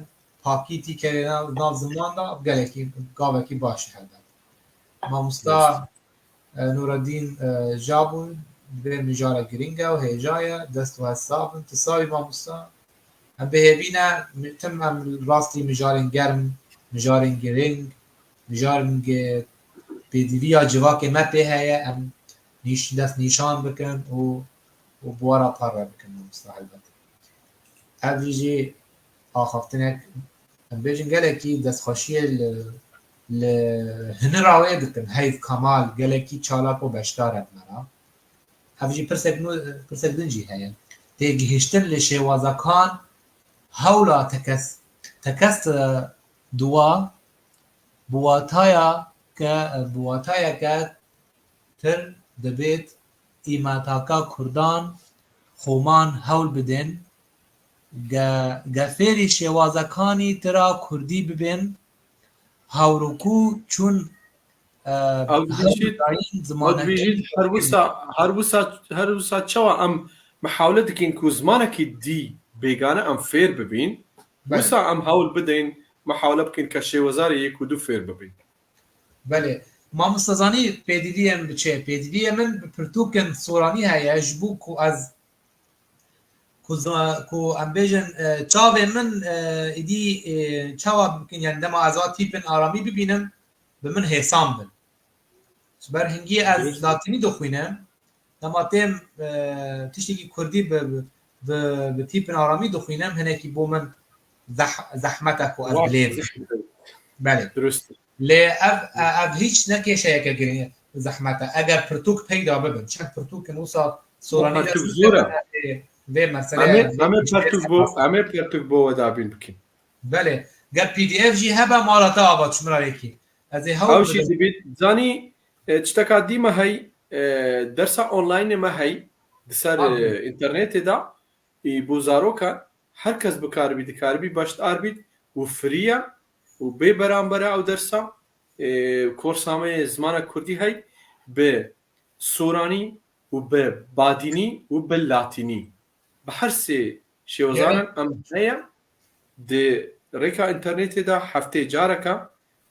pakî tî kerê nav, nav ziman de gelekî gavekî baş e helbet. Mamosta, e, Nureddin, e, Jabû, divê mijara giring e û hêja ye, dest û hest sax bin, tu sax bî mamosta. Em bi hêvî ne, mi-, tim em rastî mijarên germ, mijarên giring, mijarên ge-, pêdiviya civakê me pê heye, em nîş-, dest nîşan bikin û, û bi we re parve bikin, mamosta helbet. Ev jî axaftinek, em bêjin gelekî destxweşiyê li, li hunira wê dikin. Heyv Kemal gelekî çalak û beşdar e bi me re. Ev jî pirsek nû, pirsek din jî heye. Têgihiştin li şêwazekan hewla tekes, tekes, e, duwa, bi wataya ke, bi watayeke tir dibêt, îmataka kurdan xoman hewl bidin, ge-, gefêrî şêwazekanî tira kurdî bibin, hawrûkû çûn, e, Ew hewl dibêjît, dayîn ew zimaneke dibêjît, her wisa, her wisa, her wisa çawa em mihawle dikin ku zimanekî dî bêgane em fêr bibîn, Belê. Wisa em hewl bidin, mihawle bikin ke şêwezarê yek û du fêr bibin. Belê. Mamosta zanî pêdiviyê min bi çi? Pêdiviyê min bi pirtûkên soranî heye, ji bo ku ez, ku za-, ku em bêjin, e, çavê min, e, êdî, e, çawa bikin, yani dema ez va tîpin aramî bibînim, bi min hêsan bin. Ji ber hingî ez Dirust. Latînî dixwînim, dema têm, e, tiştekî kurdî bi, bi, bi, bi tîpin aramî dixwînim, hinekî bo min zeh-, zehmet e ku ez Wak bilêv. Zehmet. Belê. Dirust. Lê ev, ev hiç ne kêşeyeke girîng, zehmet e. Eger pirtûk peyda bibin, çend pirtûk in wisa soranî Pirtûk dest zor e. Vê meseleyê Em ê, em ê pirtûk bo, em ê pirtûk bo we dabîn bikin. Belê. Ger P D F jî hebe mala te ava çi min re yekî. Ez ê hewl Ew jî bidim. Dibît. Zanî, e, tişteka dî me hey, e, dersa online me hey, di ser, Aferin. E, înternetê de, e, bo zarokan, her kes bikaribî, dikaribî beşdar bît û free ye û bê beramber e ew dersa, e, korsa me yê zimana kurdî hey, bi soranî û bi badînî û bi latînî. Bi her sê şêwezanan Gerek. Em heye di rêka înternetê de heftê careke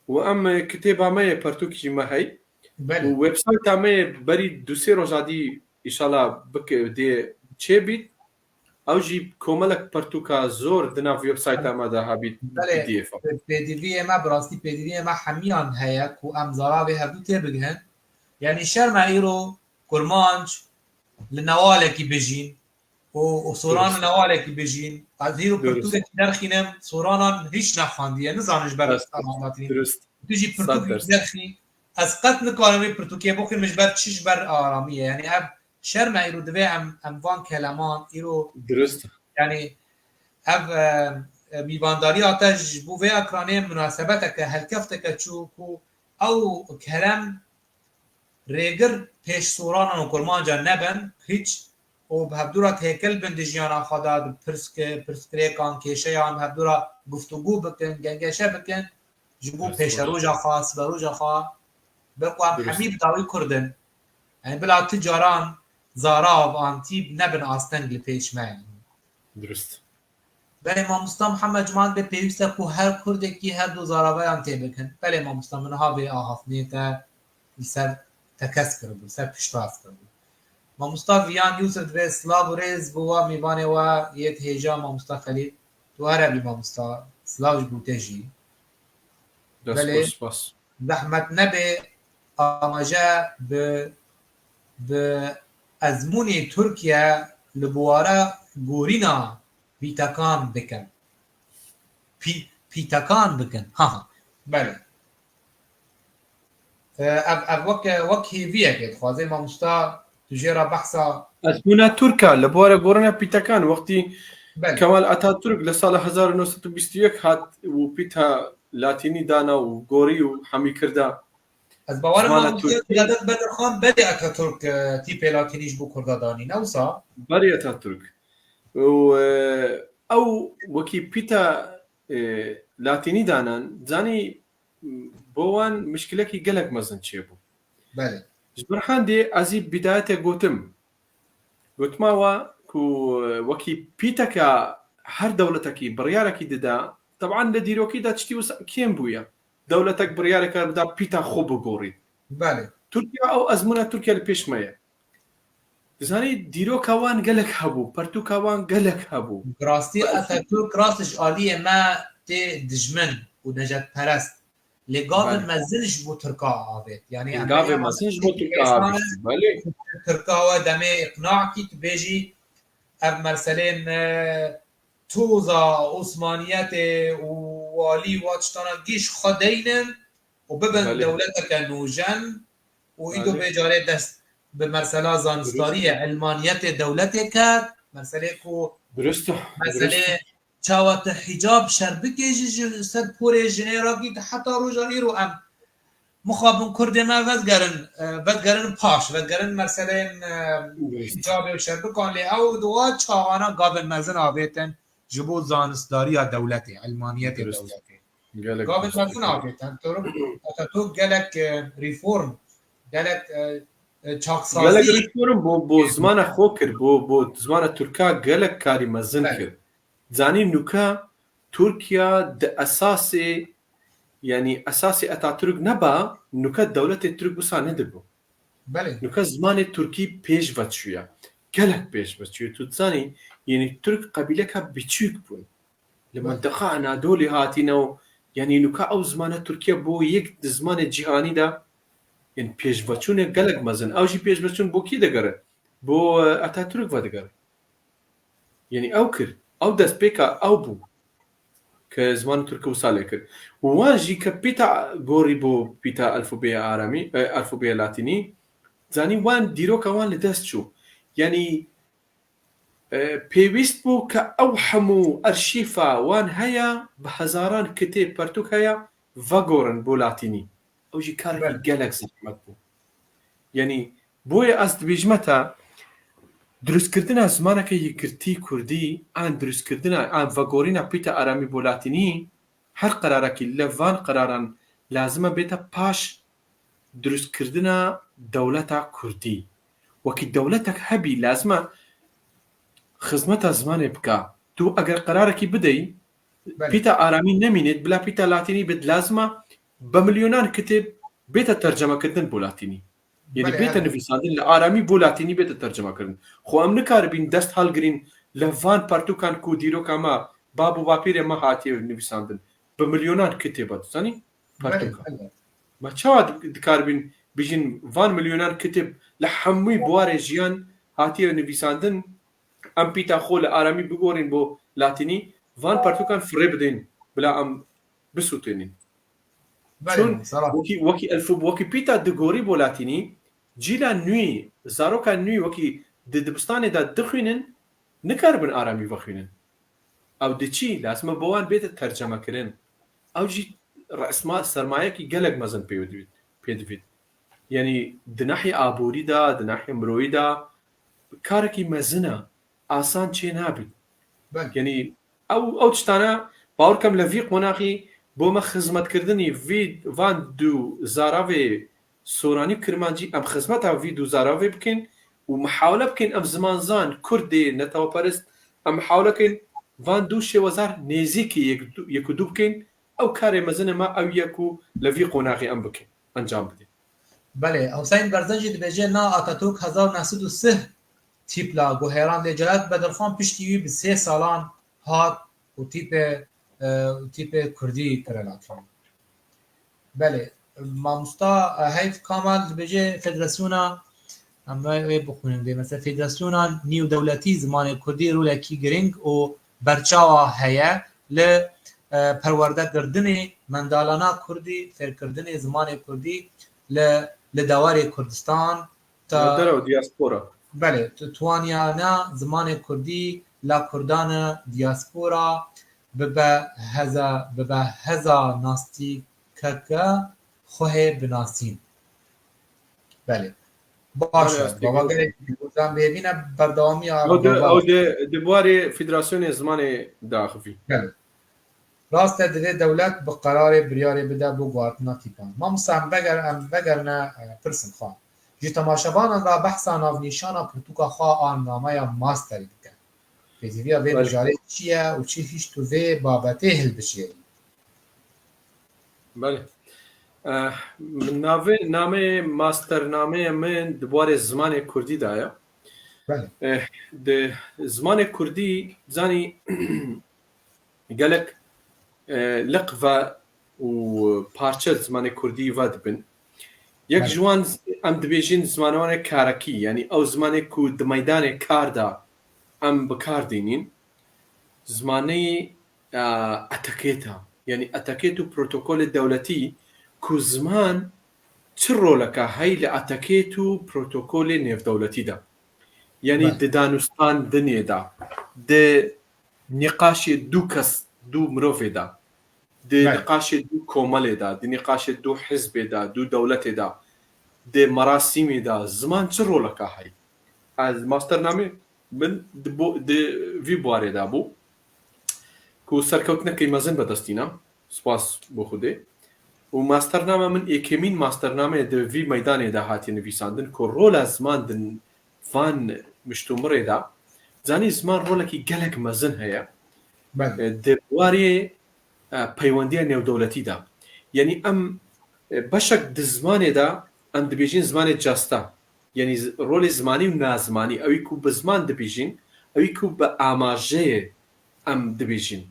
û em, e, kitêba me yê pertûk jî me hey. Belê. Û websayta me yê berî du sê roja dî îşala bike dê çêbît. Ew jî komelek pertûka zor di nav websayta me de hebît Belê, P D F a. Pêdiviyê me, bi rastî pêdiviyê me hemiyan heye ku em zara vê hevdû tê bigihin. Yanî şerm e îro kurmanc li newalekî bijîn û, û soran Dirust. Li newalekî bijîn. Ez hîro Dirust. Pirtûkekî derxînim, soranan hiç nexwandiye, nizanin ji ber Dirust. Amatî. Dirust. Tu jî Sed pirtûkekî derxî. Ez qet nikarim vê pirtûkê bixwînim ji ber çi, ji ber aramiyê. Yanî ev şerm e, îro divê em, em van keleman, îro Dirust. Yanî ev, e, e, mîvandariya te ji bo vê ekranê munasebeteke, helkefteke çû ku ew kerem rêgir pêş soranan û kurmancan nebin hiç û bi hevdû re têkil bin di jiyana xwe de, di pirsk-, pirsgirêkan, kêşeyan bi hevdû re guftûgû bikin, gengeşe bikin, ji bo Rast pêşeroja xwe, siberoja xwe, bi ku em Dirust. Hemî bi dawî Kurd in. Yani bila tu caran zarav an tî nebin asteng li pêş me. Dirust. Belê mamosta Mihemed Ciman bê pêwîst e ku her kurdekî her du zaraveyan tê bikin. Belê mamosta min niha vê axaftinê te li ser tekez kiribû, li ser piştrast kiribû. Mamosta Viyan Yusuf dibê silav û rêz bo wa mêvanê we yê hêja mamosta Xelîl. Tu here bî mamosta. Silav ji bo te jî. Dest Belê. Xweş, spas. Zehmet nebe amaje bi, bi ezmûnê Tirkiye li biware gorîna pîtekan bikin. Pî-, pîtekan bikin. Ha, ha. Belê. E, ev, ev wek, wek hêviyekê dixwaze mamosta tu jê re behsa Ezmûna Tirka li biware gorîna pîtekan wextî Belê. Kemal Atatürk li sala hezar û neh sed û bîst û yek hat û pîta Latînî dana û gorî û hemî kirda. Ez bawer Zimana mam Tirkî. Sedat Bedirxan berî Atatürk, e, tîpê Latînî ji bo Kurda danî, ne wisa? Berî Atatürk. Û, e, ew wekî pîta, e, Latînî danan, zanî, bo wan mişkilekî gelek mezin çêbû. Belê. Ji ber handê ez ê bidayetê gotim. Gotima wa ku, e, wekî pîteka her dewletekî biryarekî dida, Teban li dîrokî de tiştî wisa kêm bûye. Dewletek biryareke bida pîta xwe bigorî. Belê. Tirkiye, ew ezmûna Tirkiye li pêş me ye. Dizanî dîroka wan gelek hebû, pertûka wan gelek hebû. Bi rastî Atatürk rast ji aliyê me tê dijmin û necetperest. Lê gavên Belê. mezin ji bo Tirka avêt. Yani em Gavê vêya mezin ji bo Tirka avêt. Belê. Tirka we demê iqna kî tu bêjî ev meselên, e, toza Osmaniyetê û walî û tiştana gîş xwe deynin û bibin Belê. dewleteke nûjen û îdo Belê. bê carê dest bi mesela zanistariyê, Durust. ilmaniyetê dewletê ket, meselê ku Durust. meselê Durust. çawa te hicab şer bikê jî ji ser porê jinê rakî heta roja îro em mixabin kurdê me vedgerin, e, vedgerin paş, vedgerin meseleyên, e, Durust. hicabê û şer bikan lê ew di wa çawana gavên mezin avêtin ji bo zanistdariya dewletê, ilmaniyetê Durust. dewletê. Gelek Gavên durust. mezin avêtin. Atatürk gelek, e, reform, gelek, e, e, çaksazî. Gelek reform bo, bo zimana xwe kir, bo, bo zimana Tirka gelek karî mezin Belê. kir. Zanî nûka Tirkiye di esasê, yanî esasê Atatürk neba, nûka dewletê Tirk wisa nedibû. Belê. Nûka zimanê Tirkî pêş ve çûye. Gelek pêş ve çûye. Tu dizanî, yanî Tirk qebîleka biçûk bûn. Li Belê. mentiqa Anadolê hatîne û, yanî nûka ew zimana Tirkiye bû yek di zimanê cîhanî de, yanî pêşveçûnê gelek mezin. Ew jî pêşveçûn bo kî digere? Bo, e, Atatürk vedigere. Yanî ew kir. Ew destpêka ew bû. Ke zimanê Tirkî wisa lê kir. Û wan jî ke pîta gorî bo pîta alfabeyê aramî, e, alfabeyê latînî, zanî wan dîroka wan li dest çû. Yanî, e, pêwîst bû ke ew hemû arşîfa wan heye bi hezaran kitêb pertûk heye vegorin bo latînî. Ew jî karekî Belê. gelek zehmet bû. Yanî boye ez dibêjime te, dirustkirina zimaneke yekgirtî kurdî, an dirustkirina, an vegorîna pîta aramî bo latînî, her qerarekî li van qeraran lazim e bête paş dirustkirina dewleta kurdî. Wekî dewletek hebî lazim e xizmeta zimanê bika. Tu eger qerarekî bideyî, Belê. pîta aramî nemînêt, bila pîta latînî bit, lazim e bi milyonan kitêb bête tercemekirdin bo latînî. Yanî Belê, bête evet. nivîsandin, li aramî bo latînî bête terceme kirin. Xwe em nikaribîn dest helgirîn li van pertûkan ku dîroka me, bab û bapîrê me hatiye nivîsandin. Bi milyonan kitêba, tu zanî? Belê, Pertûka. belê. Me çawa dik-, dikaribîn bijîn van milyonan kitêb li hemû buwarê jiyan hatiye nivîsandin, em pîta xwe li aramî bigorîn bo latînî, van pertûkan firê bidin, bila em bisûtênîn. Belê, Çûn Sara. wekî, wekî elfûb-, wekî pîta digorî bo latînî, cîla nûî, zaroka nûî wekî di dibistanê de dixwînin, nikaribin aramî vexwînin. Ew diçî, lazim e bo wan bête terceme kirin. Ew jî resma sermayekî gelek mezin pê dibît, pê dibît. Yanî di nahî aborî de, di nahî miroyî de karekî mezin e. Asan çê nabît. Belê. Yanî ew, ew tiştane bawer kem li vî qonaxî bo me xizmetkirdinî vî van du zaravê soranî û kirmancî em xizmeta vî du zaravê bikin û mihawle bikin em zimanzan kurdê neteweperest em mihawle bikin van du şêwezar nêzîkî yek du, yek û du bikin. Ew karê mezin e me ew ye ku li vî qonaxî em bikin, encam bidin. Belê, Huseyîn Berzan jî dibêje, na Atatürk hezar neh sed û sih tîpla guheran lê Celat Bedirxan piştî wî bi sê salan hat û tîpê, e, û tîpê kurdî kire latînî. Belê, mamosta, e, Heyf Kamal dibêje federasyona, em wê, wê bixwînin dê. Mesela federasyona nîwdewletî zimanê kurdî rolekî giring û berçawa heye li, e, perwerdekirdinê mendalana kurdî, fêrkirdinê zimanê kurdî li, li dewarê Kurdistan, ta Li derew diaspora. Belê, tu, tuwaniyana zimanê kurdî la kurdan e diaspora bibe heza, bibe heza nastîkeke xwehê binasîn. Belê. Baş Belê, e. ez Baba têkevim. Gelek, hocam, bêvîne berdewamiya Ew de, baba. ew de, di buarê Federasyonê Zimanê diaxivî. Belê. Rast e, divê dewlet bi qerarê biryarê bide bo guhartina tîpan. Mamosta, em veger-, em vegerine, e, pirsên xwe. Ji temaşevanan re behsa navnîşana pirtûka xwe an nameya masterî bike. Pêdiviya vê Belê. mijarê çi ye û çi hişt û vê babetê hilbijêrî? Belê. Eh, min navê, nameyê masternameya min di warê zimanê kurdî de ye. Belê. Eh, di zimanê kurdî, zanî, gelek, eh, liq ve û parçe zimanê kurdî ve dibin. Yek Belê. ji wan, em dibêjin zimanê wan e karekî, yanî ew zimanê ku di meydanê kar de em bi kar dînin. Zimanê, e, etikêt e. Yanî etikêt û protokolê dewletî ku ziman çi roleka heyî li etikêt û protokolê nêvdewletî de. Yanî Belê. di danûstandinê de, di nîqaşê du kes, du mirovê de, di Belê. nîqaşê du komelê de, di nîqaşê du hizbê de, du dewletê de, di merasîmê de ziman çi roleka heyî? Ez masternamê min di bo-, di vî buarê de bû ku serkewtinekî mezin bi dest tîna. Spas bo Xwedê. Û mastername min êkemîn mastername di vî meydanê de hatiye nivîsandin ku rola ziman di van miştomirê de, zanî ziman rolekî gelek mezin heye. Belê. E, di warê, e, peywendiya nêwdewletî de. Yanî em, e, beşek di zimanê de em dibêjin zimanê casta. Yanî z-, rolê zimanî û nazimanî, ewî ku bi ziman dibêjin, ewî ku bi amajeyê em dibêjin.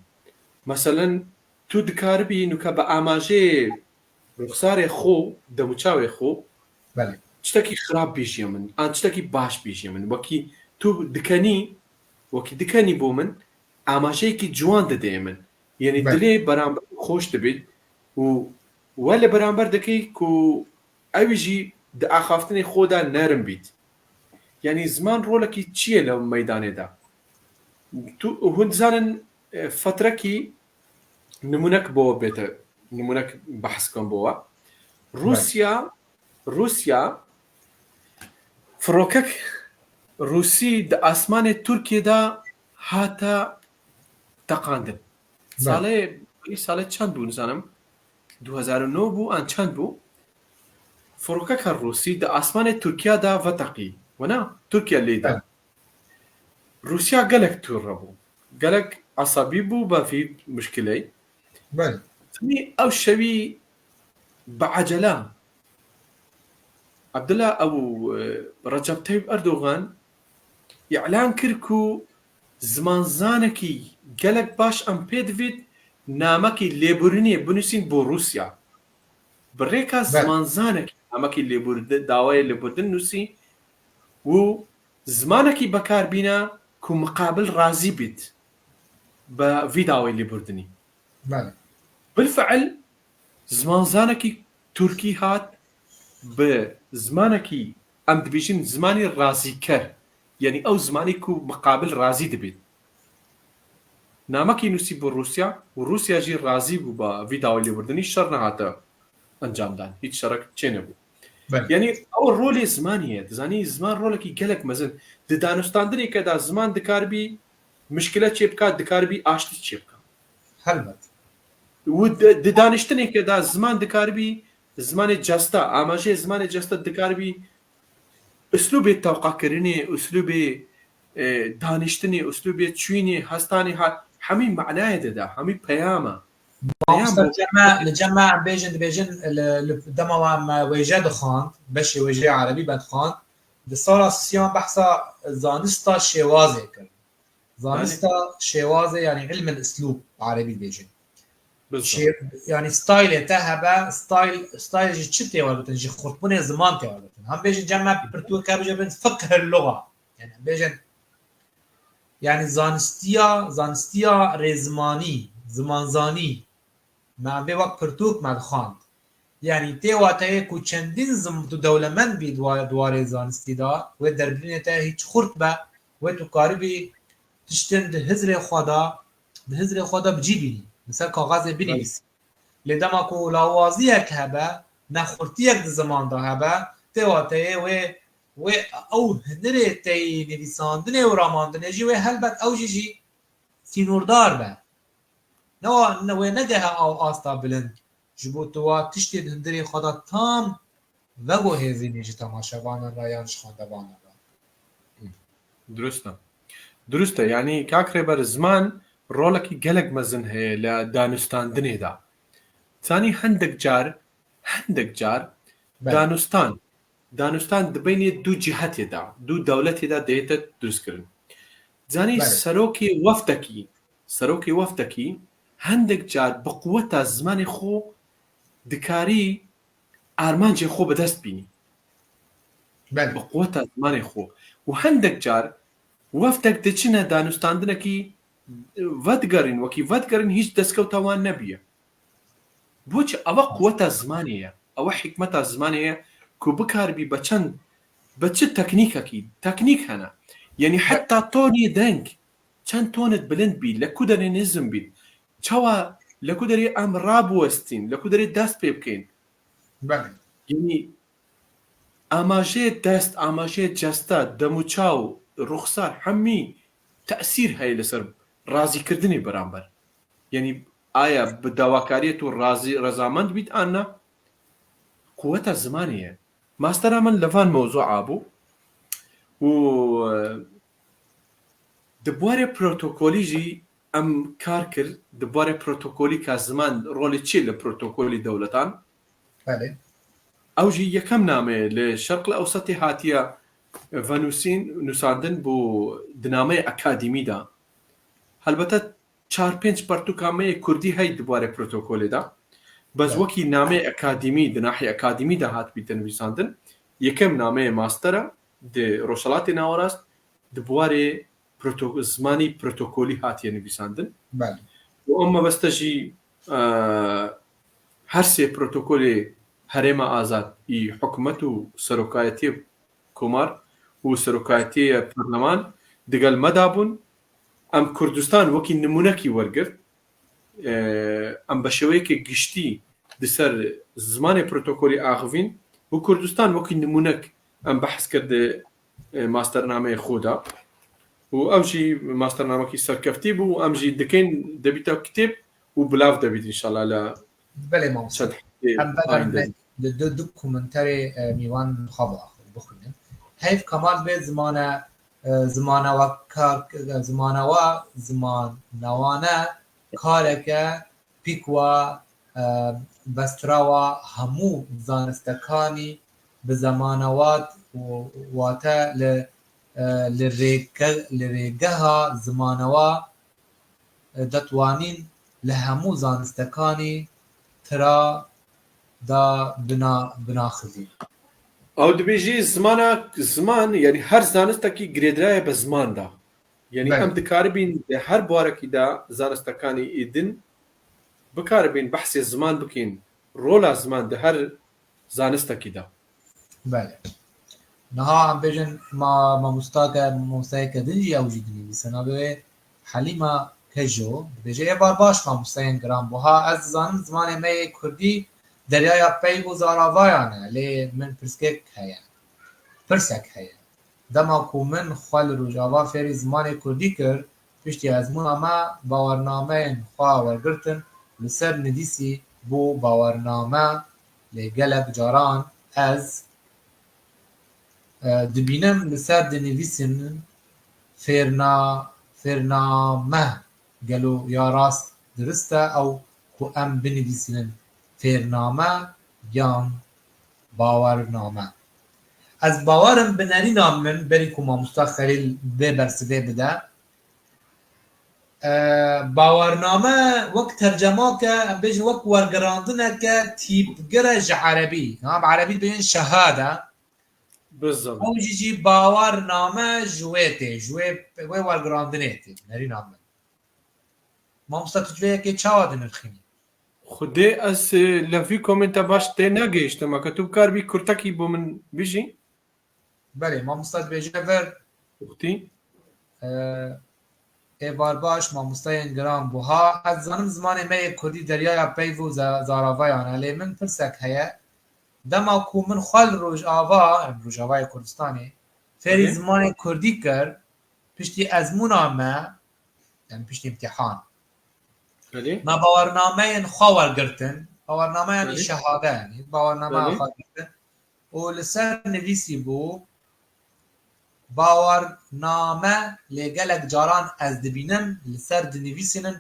Meselen, tu dikaribî nuka bi amajeyê ruxsarê xwe, demûçavê xwe, Belê. tiştekî xirab bêjiye min, an tiştekî baş bêjiye min. Wekî tu dikenî, wekî dikenî bo min, amajeyekî ciwan didê min. Yanî Belê. dilê beramber xweş dibît û we li beramber dikey ku ew jî di axaftinê xwe de nerm bît. Yanî ziman rolekî çi ye li meydanê de? Tu, hûn dizanin, e, fetrekî nimûnek bo bête, nimûnek behs bikim bo we. Rûsya, Rûsya firokek Rûsî di asmanê Tirkiyê de hate teqandin. Belê. Salê, salê çend bû nizanim? Du hezar û neh bû, an çend bû? Firokeka Rûsî di asmanê Tirkiya de veteqî. Wena? Tirkiye lê da. Belê. Rûsya gelek tûr bû. Gelek esabî bû be vî muşkiley. Belê. Tenê ew şewî bi ecele Abdullah ew, e, Recep Tayyip Erdogan îlan kir ku zimanzanekî gelek baş em pê divît namekî lêbûrinê binusîn bo Rûsya. Bi rêka Belê. zimanzanekî namekî lêbûrdi-, dawayê lêbûrdin nusî û zimanekî bekar bîna ku miqabil razî bît bi vî dawayê lêbûrdinî. Belê. Bilfiil zimanzanekî Tirkî hat bi zimanekî em dibêjin zimanî razîker. Yanî ew zimanî ku miqabil razî dibît. Namekî nusî bo Rûsya û Rûsya jî razî bû bi vî dawayê lêbûrdinî, şer nehate encamdan. Hîç şerek çênebû. Belê. Yanî ew rolê zimanî ye. Dizanî ziman rolekî gelek mezin. Di danûstandinêke de ziman dikaribî mişkile çêbika, dikaribî aştî çêbika. Helbet. Û di, di daniştinêke de ziman dikaribî, zimanê cesta, amajeyê zimanê cesta dikaribî uslûbê tewqakirinê, uslûbê, e, daniştinê, uslûbê çûyînê, hestanê hat, hemî manayê dide, hemî peyam e. Peyam Mamoste, bo- cem me, li cem me em bêjin, dibêjin, li, li dema me wêje dixwand, beşê wêjeyê erebî me dixwand, di sala sisiyan behsa zanista şêwazê kir. Zanista şêwazê, yanî ilmil uslûb, erebî dibêjin. Bilsem. Şê-, yanî stylê te hebe, style, style ji çi tê wergitin? Ji xurtbûnê ziman tê wergitin. Em bêjin cem me pirtûk hebijêrin fiqh el-luga. Yanî em bêjin, yanî zanistiya, zanistiya rêzimanî, zimanzanî. Me vê wek pirtûk me dixwand. Yanî tê wateyê ku çendîn zim-, tu dewlemend bî di wa-, di warê zanistî de, wê derbirînê te hîç xurt be, wê tu karibî tiştên di hizrê xwe de, di hizrê xwe de bi cî bînî, li ser kaxezê binivîsî. Lê dema ku lawaziyek hebe, nexurtiyek di ziman de hebe, tê wateyê wê, wê ew hunirê teyî nivîsandinê û ramandinê jî wê helbet ew jî jî sînordar be. Ne wa-, ne, wê negehe ew asta bilind. Ji bo tu wa tiştê di hundirê xwe de tam veguhêzînî ji temaşevanan re yan ji xwendevanan re. Dirust e. Durust e, yanî kak Rêber, ziman rolekî gelek mezin heye li danûstandinê de. Zanî hindek car, hindek car Belê. danûstan, danûstan di beynê du cihetê de, du dewletê de dihête durustkirin. Zanî Belê. serokê wefdekî, serokê wefdekî hindek car bi quweta zimanê xwe dikarî armancê xwe bi dest bînî. Belê. Bi quweta zimanê xwe. Û hindek car wefdek diçine danûstandinekî vedigerîn, wekî vedigerîn hîç destkewta wan nebiye. Boçi? Ewa quweta zimanê ye. Ewa hikmeta zimanê ye ku bikaribî be çend, be çi teknîkekî, teknîk hene. Yanî heta tonê deng, çend tonet bilind bî, li ku derê nizm bî, çawa li ku derê em rabiwestîn, li ku derê dest pê bikên. Belê. Yanî amajê dest, amajê cesta, demûçaw, ruxsar, hemî tesîr heye li ser razîkirdinê beramber. Yanî aya bi dawakariyê tu razî, rezamend bît an na? Quweta zimanê ye. Mastera min li van mewzûa bû û, e, di barê protokolî jî em kar kir, di barê protokolî ka ziman rolê çi li protokolî dewletan? Belê. Ew jî yekem name li Şerq li Ewsetê hatiye venûsîn, nûsandin bû di nameyê akademî de. Helbete çar pênc pertûka me yê kurdî hey di barê protokolê de. Bes Evet. wekî nameyê akademî, di nahî akademî de hat bîte nivîsandin. Yekem nameyê mastera di Rojhelatê Nawerast di barê proto-, zimanî protokolî hatiye nivîsandin. Belê. Û ew mebeste jî, e, her sê protokolê Herêma Azad î hikûmet û serokayetiyê komar û serokayetiyê parleman digel me dabûn. Em Kurdistan wekî nimûnekî wergirt. E, em bi şêweyeke giştî di ser zimanê protokolî axivîn û Kurdistan wekî nimûnek em behs kir di, e, masternameyê xwe de. Û ew jî masternamekî serkeftî bû û em jî dikên debîta kitêb û bilav debît înşallah li Belê mamoste. çend heftê Em vegerimin ayînde. Di du dokumenterê, e, mîvan xwe biaxivin, bixwînin. Heyv Kemal bê zimane, e, zimanewa kar, zimanewa, zimanewane kareke pîkwa, e, bestrawa hemû zanistekanî bi zemanewat û wate li, e, li rêke-, li rêgeha zimanewa, e, detwanîn li hemû zanistekanî tira da bina-, binaxivî. Ew dibêjî zimana, ziman, yanî her zanistekî girêdiraye bi ziman de. Yanî Belê. em dikaribîn di her barekî de zanistekanî ê din bikaribîn behsê ziman bikîn, rola ziman di her zanistekî de. Belê. Niha em bêjin ma-, mamostake, mamosteyeke din jî ew jî dinivîse. Navê wê Helîma Kejo. Dibêje, êvar baş mamosteyên giran buha. Ez dizanim zimanê me yê kurdî deryaya peyv û zaravayan e. Lê min pirskek heye. Pirsek heye. Dema ku min xwe li Rojava fêrî zimanê kurdî kir, piştî ezmûna me bawernameyên xwe wergirtin, li ser nivîsî bû bawername, lê gelek caran ez, e, dibînim li ser dinivîsin fêrna-, fêrname. Gelo ya rast dirist e ew ku em binivîsînin fêrname yan bawername? Ez bawer im bi nerîna min berî ku mamosta Xelîl vê bersivê bide, e, bawername wek tercemake, em bêjin wek wergerandineke tîpgir e ji erebî. Niha bi erebî dibêjin şehade. Bizim. Ew jî jî bawername ji wê tê, ji wê, wê wergerandinê tê, nerîna min. Mamosta, tu ji vê yekê çawa dinirxînî? Xwedê ez, e, li vî komenta baş tê negihiştim. Eke tu bikaribî kurtekî bo min bijî? Belê, mamosta dibêje ver. Uxtî? E, êvar baş, mamosteyên giran buha. Ez dizanim zimanê me yê kurdî deryaya peyv û za-, zaravayan e. Lê min pirsek heye. Dema ku min xwe li Rojava, em Rojavayê Kurdistanê, fêrî Belê. zimanê kurdî kir, piştî ezmûna me, em piştî îmtîhan. Belê. Me bawernameyên xwe wergirtin, bawername yanî Belê. şehade yanî, bawername Belê. xwe girtin. Û li ser nivîsî bû, bawername, lê gelek caran ez dibînim li ser dinivîsînin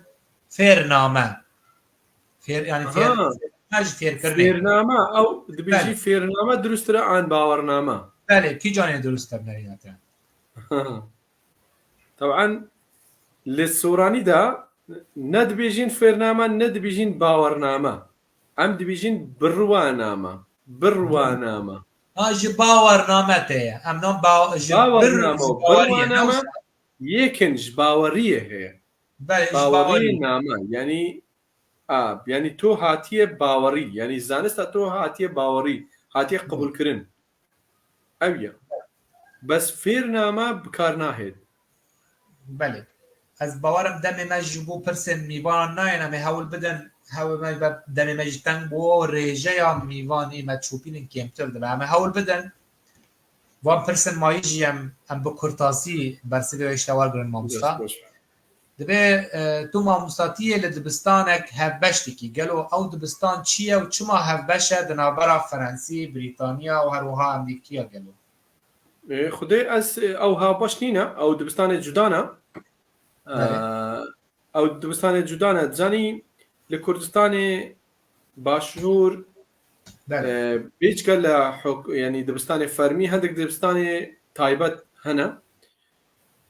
fêrname. Fêr, yani fêr, Aha. Fêrname ji fêrkirinê. Fêrname, ew dibêjî Belê. Fêrname dirustir e an bawername? Belê, kî canê dirust e nerînete? Taban li Soranî de ne dibêjin fêrname, ne dibêjin bawername. Em dibêjin birwaname. Birwaname. Ha, ji bawername te ye. Em nan ba-, ji bir, Bawername ji û baweriyê, birwaname ne wisa? Yekin ji baweriyê heye. Belê, ji Bawerî bawerî. Name. Yani, a, yani to hatiye bawerî. Yani zanista to hatiye bawerî. Hatiye Hı. Qebûlkirin. Ew ya. Bes fêrname bi kar nahêt. Belê. Ez bawerim demê me ji bo pirsên mîvanan nayên, em ê hewl bidin, hewl me be demê me jî teng bû, rêjeya mîvanê me çûpînin kêmtir dibe. Em ê hewl bidin, van pirsên mayî jî em, em bi kurtasî bersivê wê ji te wergirin mamosta. Baş, baş. Dibê, e, tu mamostatiyê li dibistanek hevbeş dikî. Gelo ew dibistan çi ye û çima hevbeş e di navbera Ferensî, Brîtaniya û her wiha Amerîkiya gelo? Ê, Xwedê ez, e, ew ha baş nîne, ew dibistanê cuda ne. Belê. E, ew dibistanê cuda ne. Zanî li Kurdistanê Başûr, Belê. E, bêçika li huk-, yani dibistanê fermî, hindek dibistanê taybet hene.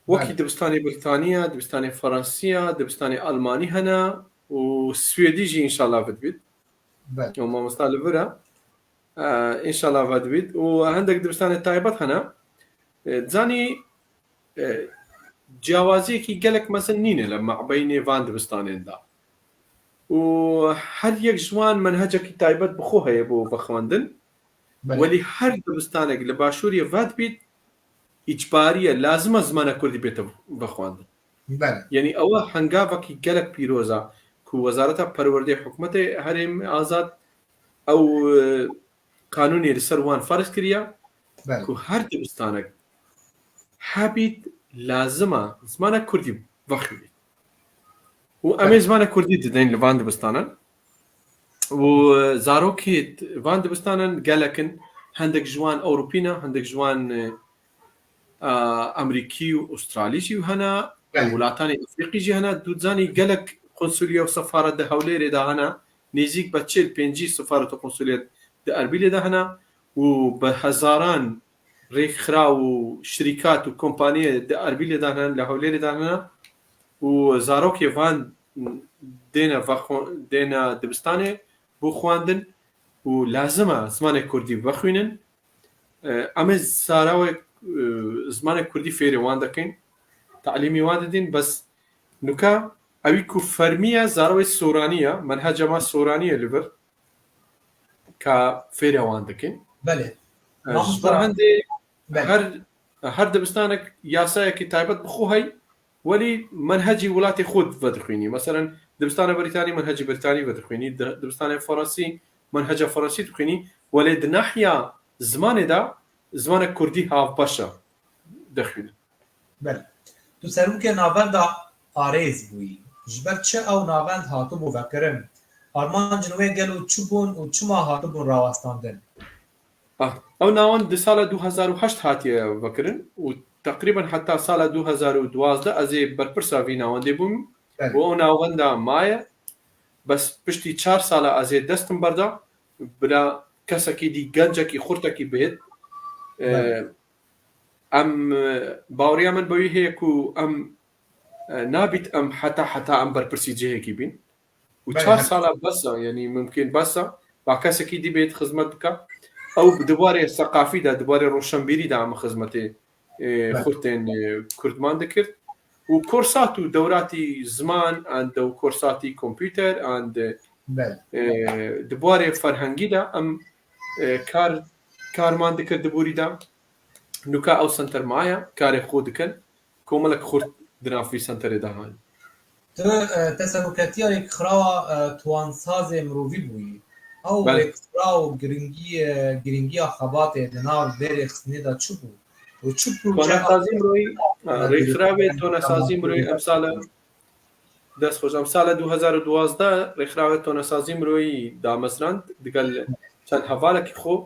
Wekî Belê. Dibistanê Brîtaniya, dibistanê Ferensiya, dibistanê Almanî hene û Swêdî jî înşallah vidbît. Belê. Ew mamosta li vir e. E, înşallah vedibît. Û hindek dibistanê taybet hene. E, zanî, e, ciyawaziyekî gelek mezin nîne li mabeynê van dibistanên de. Û her yek ji wan menhecekî taybet bi xwe heye bo vexwendin. Belê. Welî her dibistanek li Başûrê vedibît, îcbarî ye, lazim e zimana kurdî bête vexwendin. Belê. Yanî ew e hengavekî gelek pîroz e ku Wezareta Perwerdê Hikûmetê Herêm Azad ew, e, qanûnê li ser wan ferz kiriye Belê. Ku her dibistanek hebît lazim e zimana kurdî vexwînît. Û em ê Belê. Zimana kurdî didin li van dibistanan. Û, e, zarokê van dibistanan gelek in, hindek ji wan Ewropî ne, hindek ji wan, e, a, Amerîkî û Astralî jî hene, Belê. Û welatanê Efrîqî jî hene. Tu dizanî gelek konsulye û sefaret di Hewlêrê de hene. Nêzîk be çil pêncî sefaret û konsuliyet di Erbîlê de hene. Û bi hezaran rêkxiraw û şirîkat û kompaniyê di Erbîlê de hene, li Hewlêrê de hene. Û zarokê van dêne vexwe-, dêne dibistanê bo xwendin û lazim e zimanê kurdî vexwînin. E, em ê zarawê, e, zimanê kurdî fêrê wan dikin, talîmî wan didin, bes nuka ewî ku fermî ye, zarawê soranî ye, menheca me soranî ye li vir, ka fêrê wan dikin. Belê. E, ji Mamosta, ber hindê belê. Her, her dibistanek yasayekî taybet bi xwe hey, welî menhecî welatê xwe vedixwînî. Meselen, dibistana Brîtanî menhecî Brîtanî vedixwînî, di-, dibistana Ferensî menheca Ferensî dixwînî, welê di nahiya zimanê de zimanek kurdî havbeş e dixwînin. Belê. Tu serokê navenda Arêz bûyî. Ji ber çi ew navend hatibû vekirin? Armancên wê gelo çi bûn û çima hatibûn rawestandin? Ah, ew navend di sala du hezar û heşt hatiye vekirin û teqrîben heta sala du hezar û duwazdeh ez ê berpirsa vî navendê bûm. Belê. Û ew navenda maye. Bes piştî çar sala ez ê destim berda, bila kesekî dî, gencekî xurtekî bihêt. Belê. Ee, em, e, baweriya min bi wî heye ku em, e, nabît em heta, heta em berpirsî cihekî bîn. Û Belê, çar her sala bes e, yanî mimkîn bes e. Ba kesekî dî bêt xizmet bike. Ew di warê seqafî de, di warê roşenbîrî de em xizmetê, e, Belê. Xurtên, e, kurdman dikir. Û korsat û dewratî ziman, an dew korsatî kompûter, an de, Belê. E, di warê ferhengî de em, e, kar, karman dikir di borî de. Nuka ew senter maye, karê xwe dikin. Komelek xurt di nav vî senterê de hene. Tu, e, te seroketiya rêkxirawa, e, tuwansazê mirovî bûyî. Ew Belê. Rêkxiraw giringî, e, giringiya xebatê di nav vê rêxistinê de çi bû? Û çi proje Tonesazî mirovî, e, rêkxiravê tonesazî mirovî emsala, dest xweş, emsala du hezar û duwazdeh rêkxiravê tonesazî mirovî damezrand digel çend hevalekî xwe.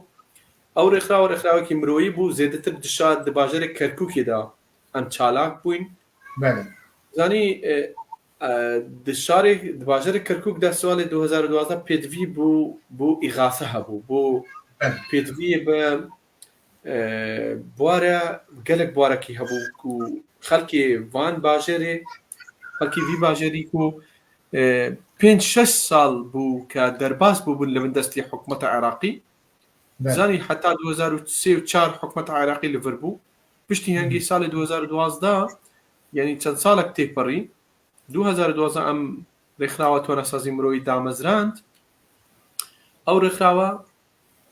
Ew rêxraw rêxrawekî miroyî bû, zêdetir di şar, di bajarê Kerkûkê de em çalak bûyn. Belê. Zanî, e, e, di şarê, di bajarê Kerkûk de salê du hezar û duwazdeh pêdivî bû, bû îxase hebû, bû Belê. pêdiviyê bi, e, buare, gelek buarekî hebû ku xelkê van bajarê, xelkê vî bajarî ku, e, pênc şeş sal bû ke derbas bûbûn li bin destê hikûmeta Iraqî. Belê. Zanî heta du hezar û sê û çar hikûmeta Iraqî li vir bû. Piştî hingî salê du hezar û duwazdeh, yanî çend salek têparî, du hezar û duwazdeh em rêxrawa tonesazî miroyî damezrand. Ew rêxrawa,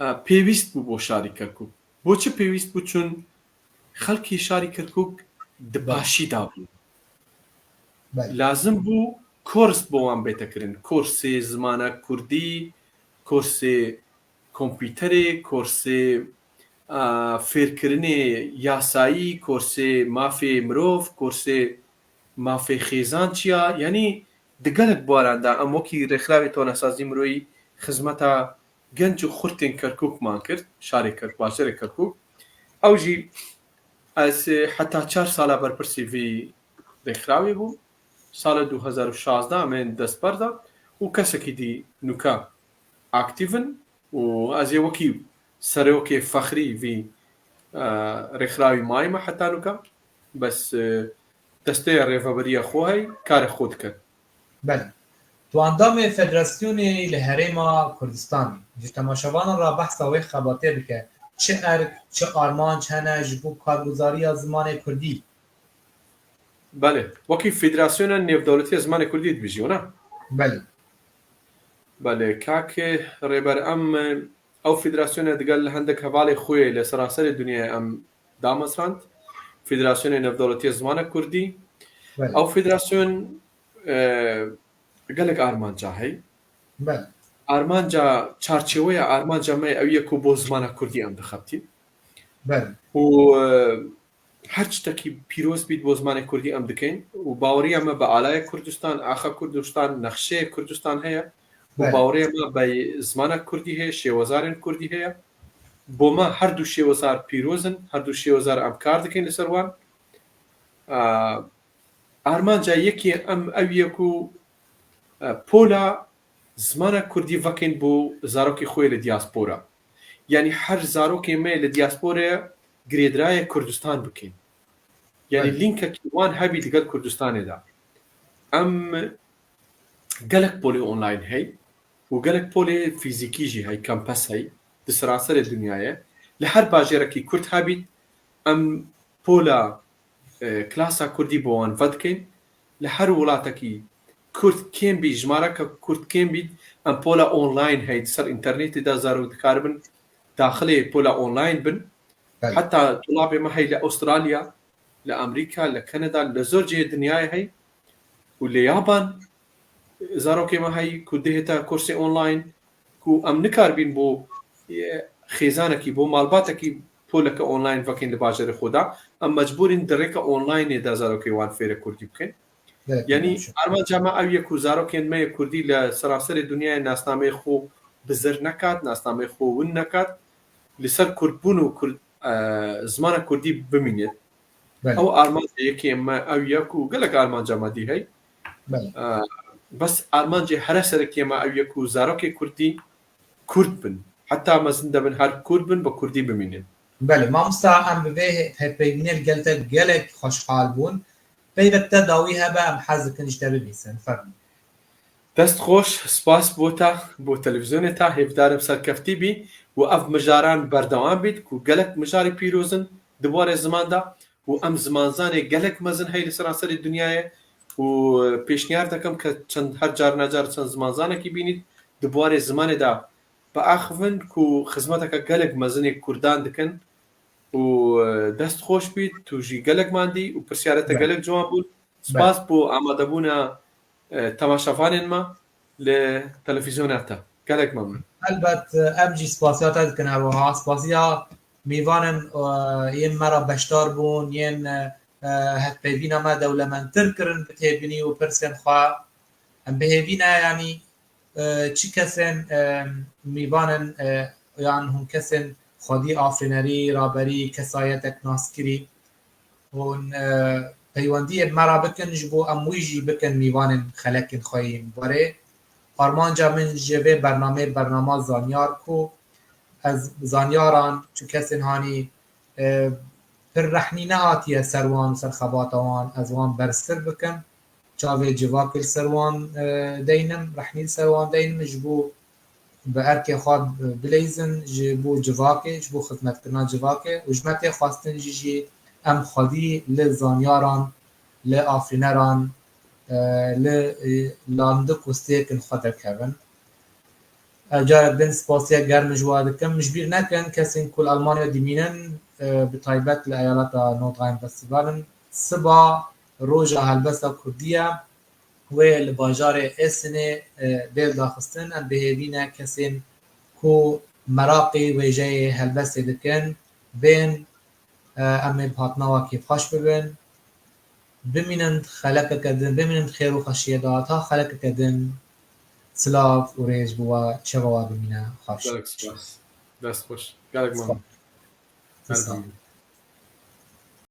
e, pêwîst bû bo şarî Kerkûk. Bo çi pêwîst bû? Çun xelkê şarî Kerkûk di paşî de bûn. Belê. Lazim bû kors bo wan bête kirin. Korsê zimana kurdî, korsê kompîterê, korsê, a, fêrkirinê yasayî, korsê mafê mirov, korsê mafê xêzan çiya. Yanî di gelek buaran de em wekî rêxrawê tonesazî miroyî xizmeta genc û xurtên Kerkûkman kir, şarê Kerk-, bajarê Kerkûk. Ew jî ez, e, heta çar sala berpirsî vî rêxrawê bûm. Sala du hezar û şazdeh em ên dest berda û kesekî dî nûke aktîv in û ez ê wekî serokê fexrî vî, e, rêxrawî mayî me heta nûke. Bes, e, desteya rêveberiya xwe hey, karê xwe dikin. Belê. Tu endamê federasyonê li Herêma Kurdistanê. Ji temaşevanan re behsa wê xebatê bike. Çi erk, çi armanc hene ji bo karguzariya zimanê kurdî? Belê. Wekî Federasyona Nêvdewletî ya Zimanê Kurdî dibêjî, wina? Belê. Belê. Kak Rêber, em, ew federasyona digel hindek hevalê xwe yê li seranserê dinyayê em damezrand. Federasyonê Nêvdewletî ya Zimanê Kurdî. Belê. Ew federasyon, e, gelek armanca hey. Belê. Armanca, çarçeweya armanca me ew ye ku bo zimana kurdî em dixebitîn. Belê. û, e, her tiştekî pîroz bît bo zimanê kurdî em dikin û baweriya me bi alaya Kurdistan, axa Kurdistan, nexşeyê Kurdistan heye û Belê. baweriya me bi zimana kurdî heye, şêwezarên kurdî heye. Bo me her du şêwezar pîroz in, her du şêwezar em kar dikin li ser wan. A, armanca yekê em ew ye ku, e, pola zimana kurdî vekin bo zarokê xwe li diaspora. Yanî her zarokê me li diasporaya girêdayî Kurdistan bikin. Yanî Belê. Lînkekî wan hebî digel Kurdistanê de. Em gelek polê online hey û gelek polê fîzîkî jî hey, kampes hey, di seranserê dinyayê. Li her bajarekî Kurd hebît, em pola, e, klasa Kurdî bo wan vedikin. Li her welatekî Kurd kêm bî, jimareke Kurd kêm bît, em pola online hey, di ser înternetê de zarok dikaribin daxilê pola online bin. Belê. Heta tulabê me hey li Astralya, li Amerîka, li Kanada, li zor cihê dinyayê hey û li Yaban zarokê me hey ku dihête kursê online ku em nikaribîn bo, e, xêzanekî, bo malbatekî poleke online vekin li bajarê xwe de. Em mecbûrîn di rêka onlineê de zarokê wan fêrê kurdî bikin. Belê, Yanî baş. Armanca me ew ye ku zarokên me yê kurdî li seranserê dinyayê nasnameyê xwe bi zir nekat, nasnameyê xwe win nekat, li ser kurdbûn û kurd, e, zimana kurdî bimînit. Belê. Ew armanca yekê me ew ye ku gelek armanca me dî hey. Belê. E, bes armancê here serekê me ew ye ku zarokê kurdî kurd bin. Heta mezin debin her kurd bin, bi kurdî bimînin. Belê, mamosta, em bi vê hevpeyvînê li gel te gelek xweşhal bûn. Peyvek te dawî hebe, em hez dikin ji te bibîsin. Fermî. Dest xweş, spas bo te, bo televîzyonê te, hêvdar im serkeftî bî û ev mijaran berdewam bît ku gelek mijarê pîroz in di warê ziman de û em zimanzanê gelek mezin hey li seranserê dinyayê û pêşniyar dikim ke çend, her carna car çend zimanzanekî bînît di warê zimanê de biaxivin ku xizmeteke gelek mezinê kurdan dikin û, e, dest xweş bît, tu jî gelek mandî û pirsiyara te Belê. Gelek ciwan bûn. Belê. Spas bo amadebûna, e, temaşevanên me li televîzyona te. Gelek memnun. Elbet, e, em jî spasiya te dikin her wiha. Spasiya mîvanên, e, yên me re beşdar bûn, yên, e, e, hevpeyvîna me dewlemendtir kirin bi têbînî û pirsên xwe. Em bi hêvî ne, yanî, e, çi kesên, e, mîvanên, e, yan hûn kesên xwedî afirînerî, raberî, kesayetek naskirî hûn, e, peywendiyê bi me re bikin, ji bo em wî jî bikin mîvanên xelekên xwe yên warê. Armanca min ji vê bernameyê bernama zanyar ku ez zanyaran, çi kesên hanî, e, pir rehnî nehatiye ser wan û ser xebata wan, ez wan berstir bikim. Çavê civakê li ser wan, e, deynim, rehnî li ser wan deynim, ji bo bi erkê xwe bileyzin, ji bo civakê, ji bo xizmetkirina civakê û ji me tê xwestin jî jî em xwedî li zanyaran, li afirîneran, e, li, e, landik û stêrkên xwe derkevin. Ev carek din spasiya germ ji we dikim. Ji bîr nekin, kesên ku li Almanya dimînin, e, bi taybet li eyaleta Nordrhein-Westfalen, siba roja helbesta kurdî ye. Wê li bajarê Essenê, e, bê lidaxistin. Em bi hêvî ne kesên ku meraqî wêjeyê helbestê dikin, bên, e, em ê bi hatina we kêfxweş bibin. Bimînin xelekeke din, bimînin xêr û xweşiyê de, ta xelekeke din silav û rêz bi we, şeva we bimîne xweş. Gelek spas. Dest xweş. Gelek memnun. Her Spas. Zaman.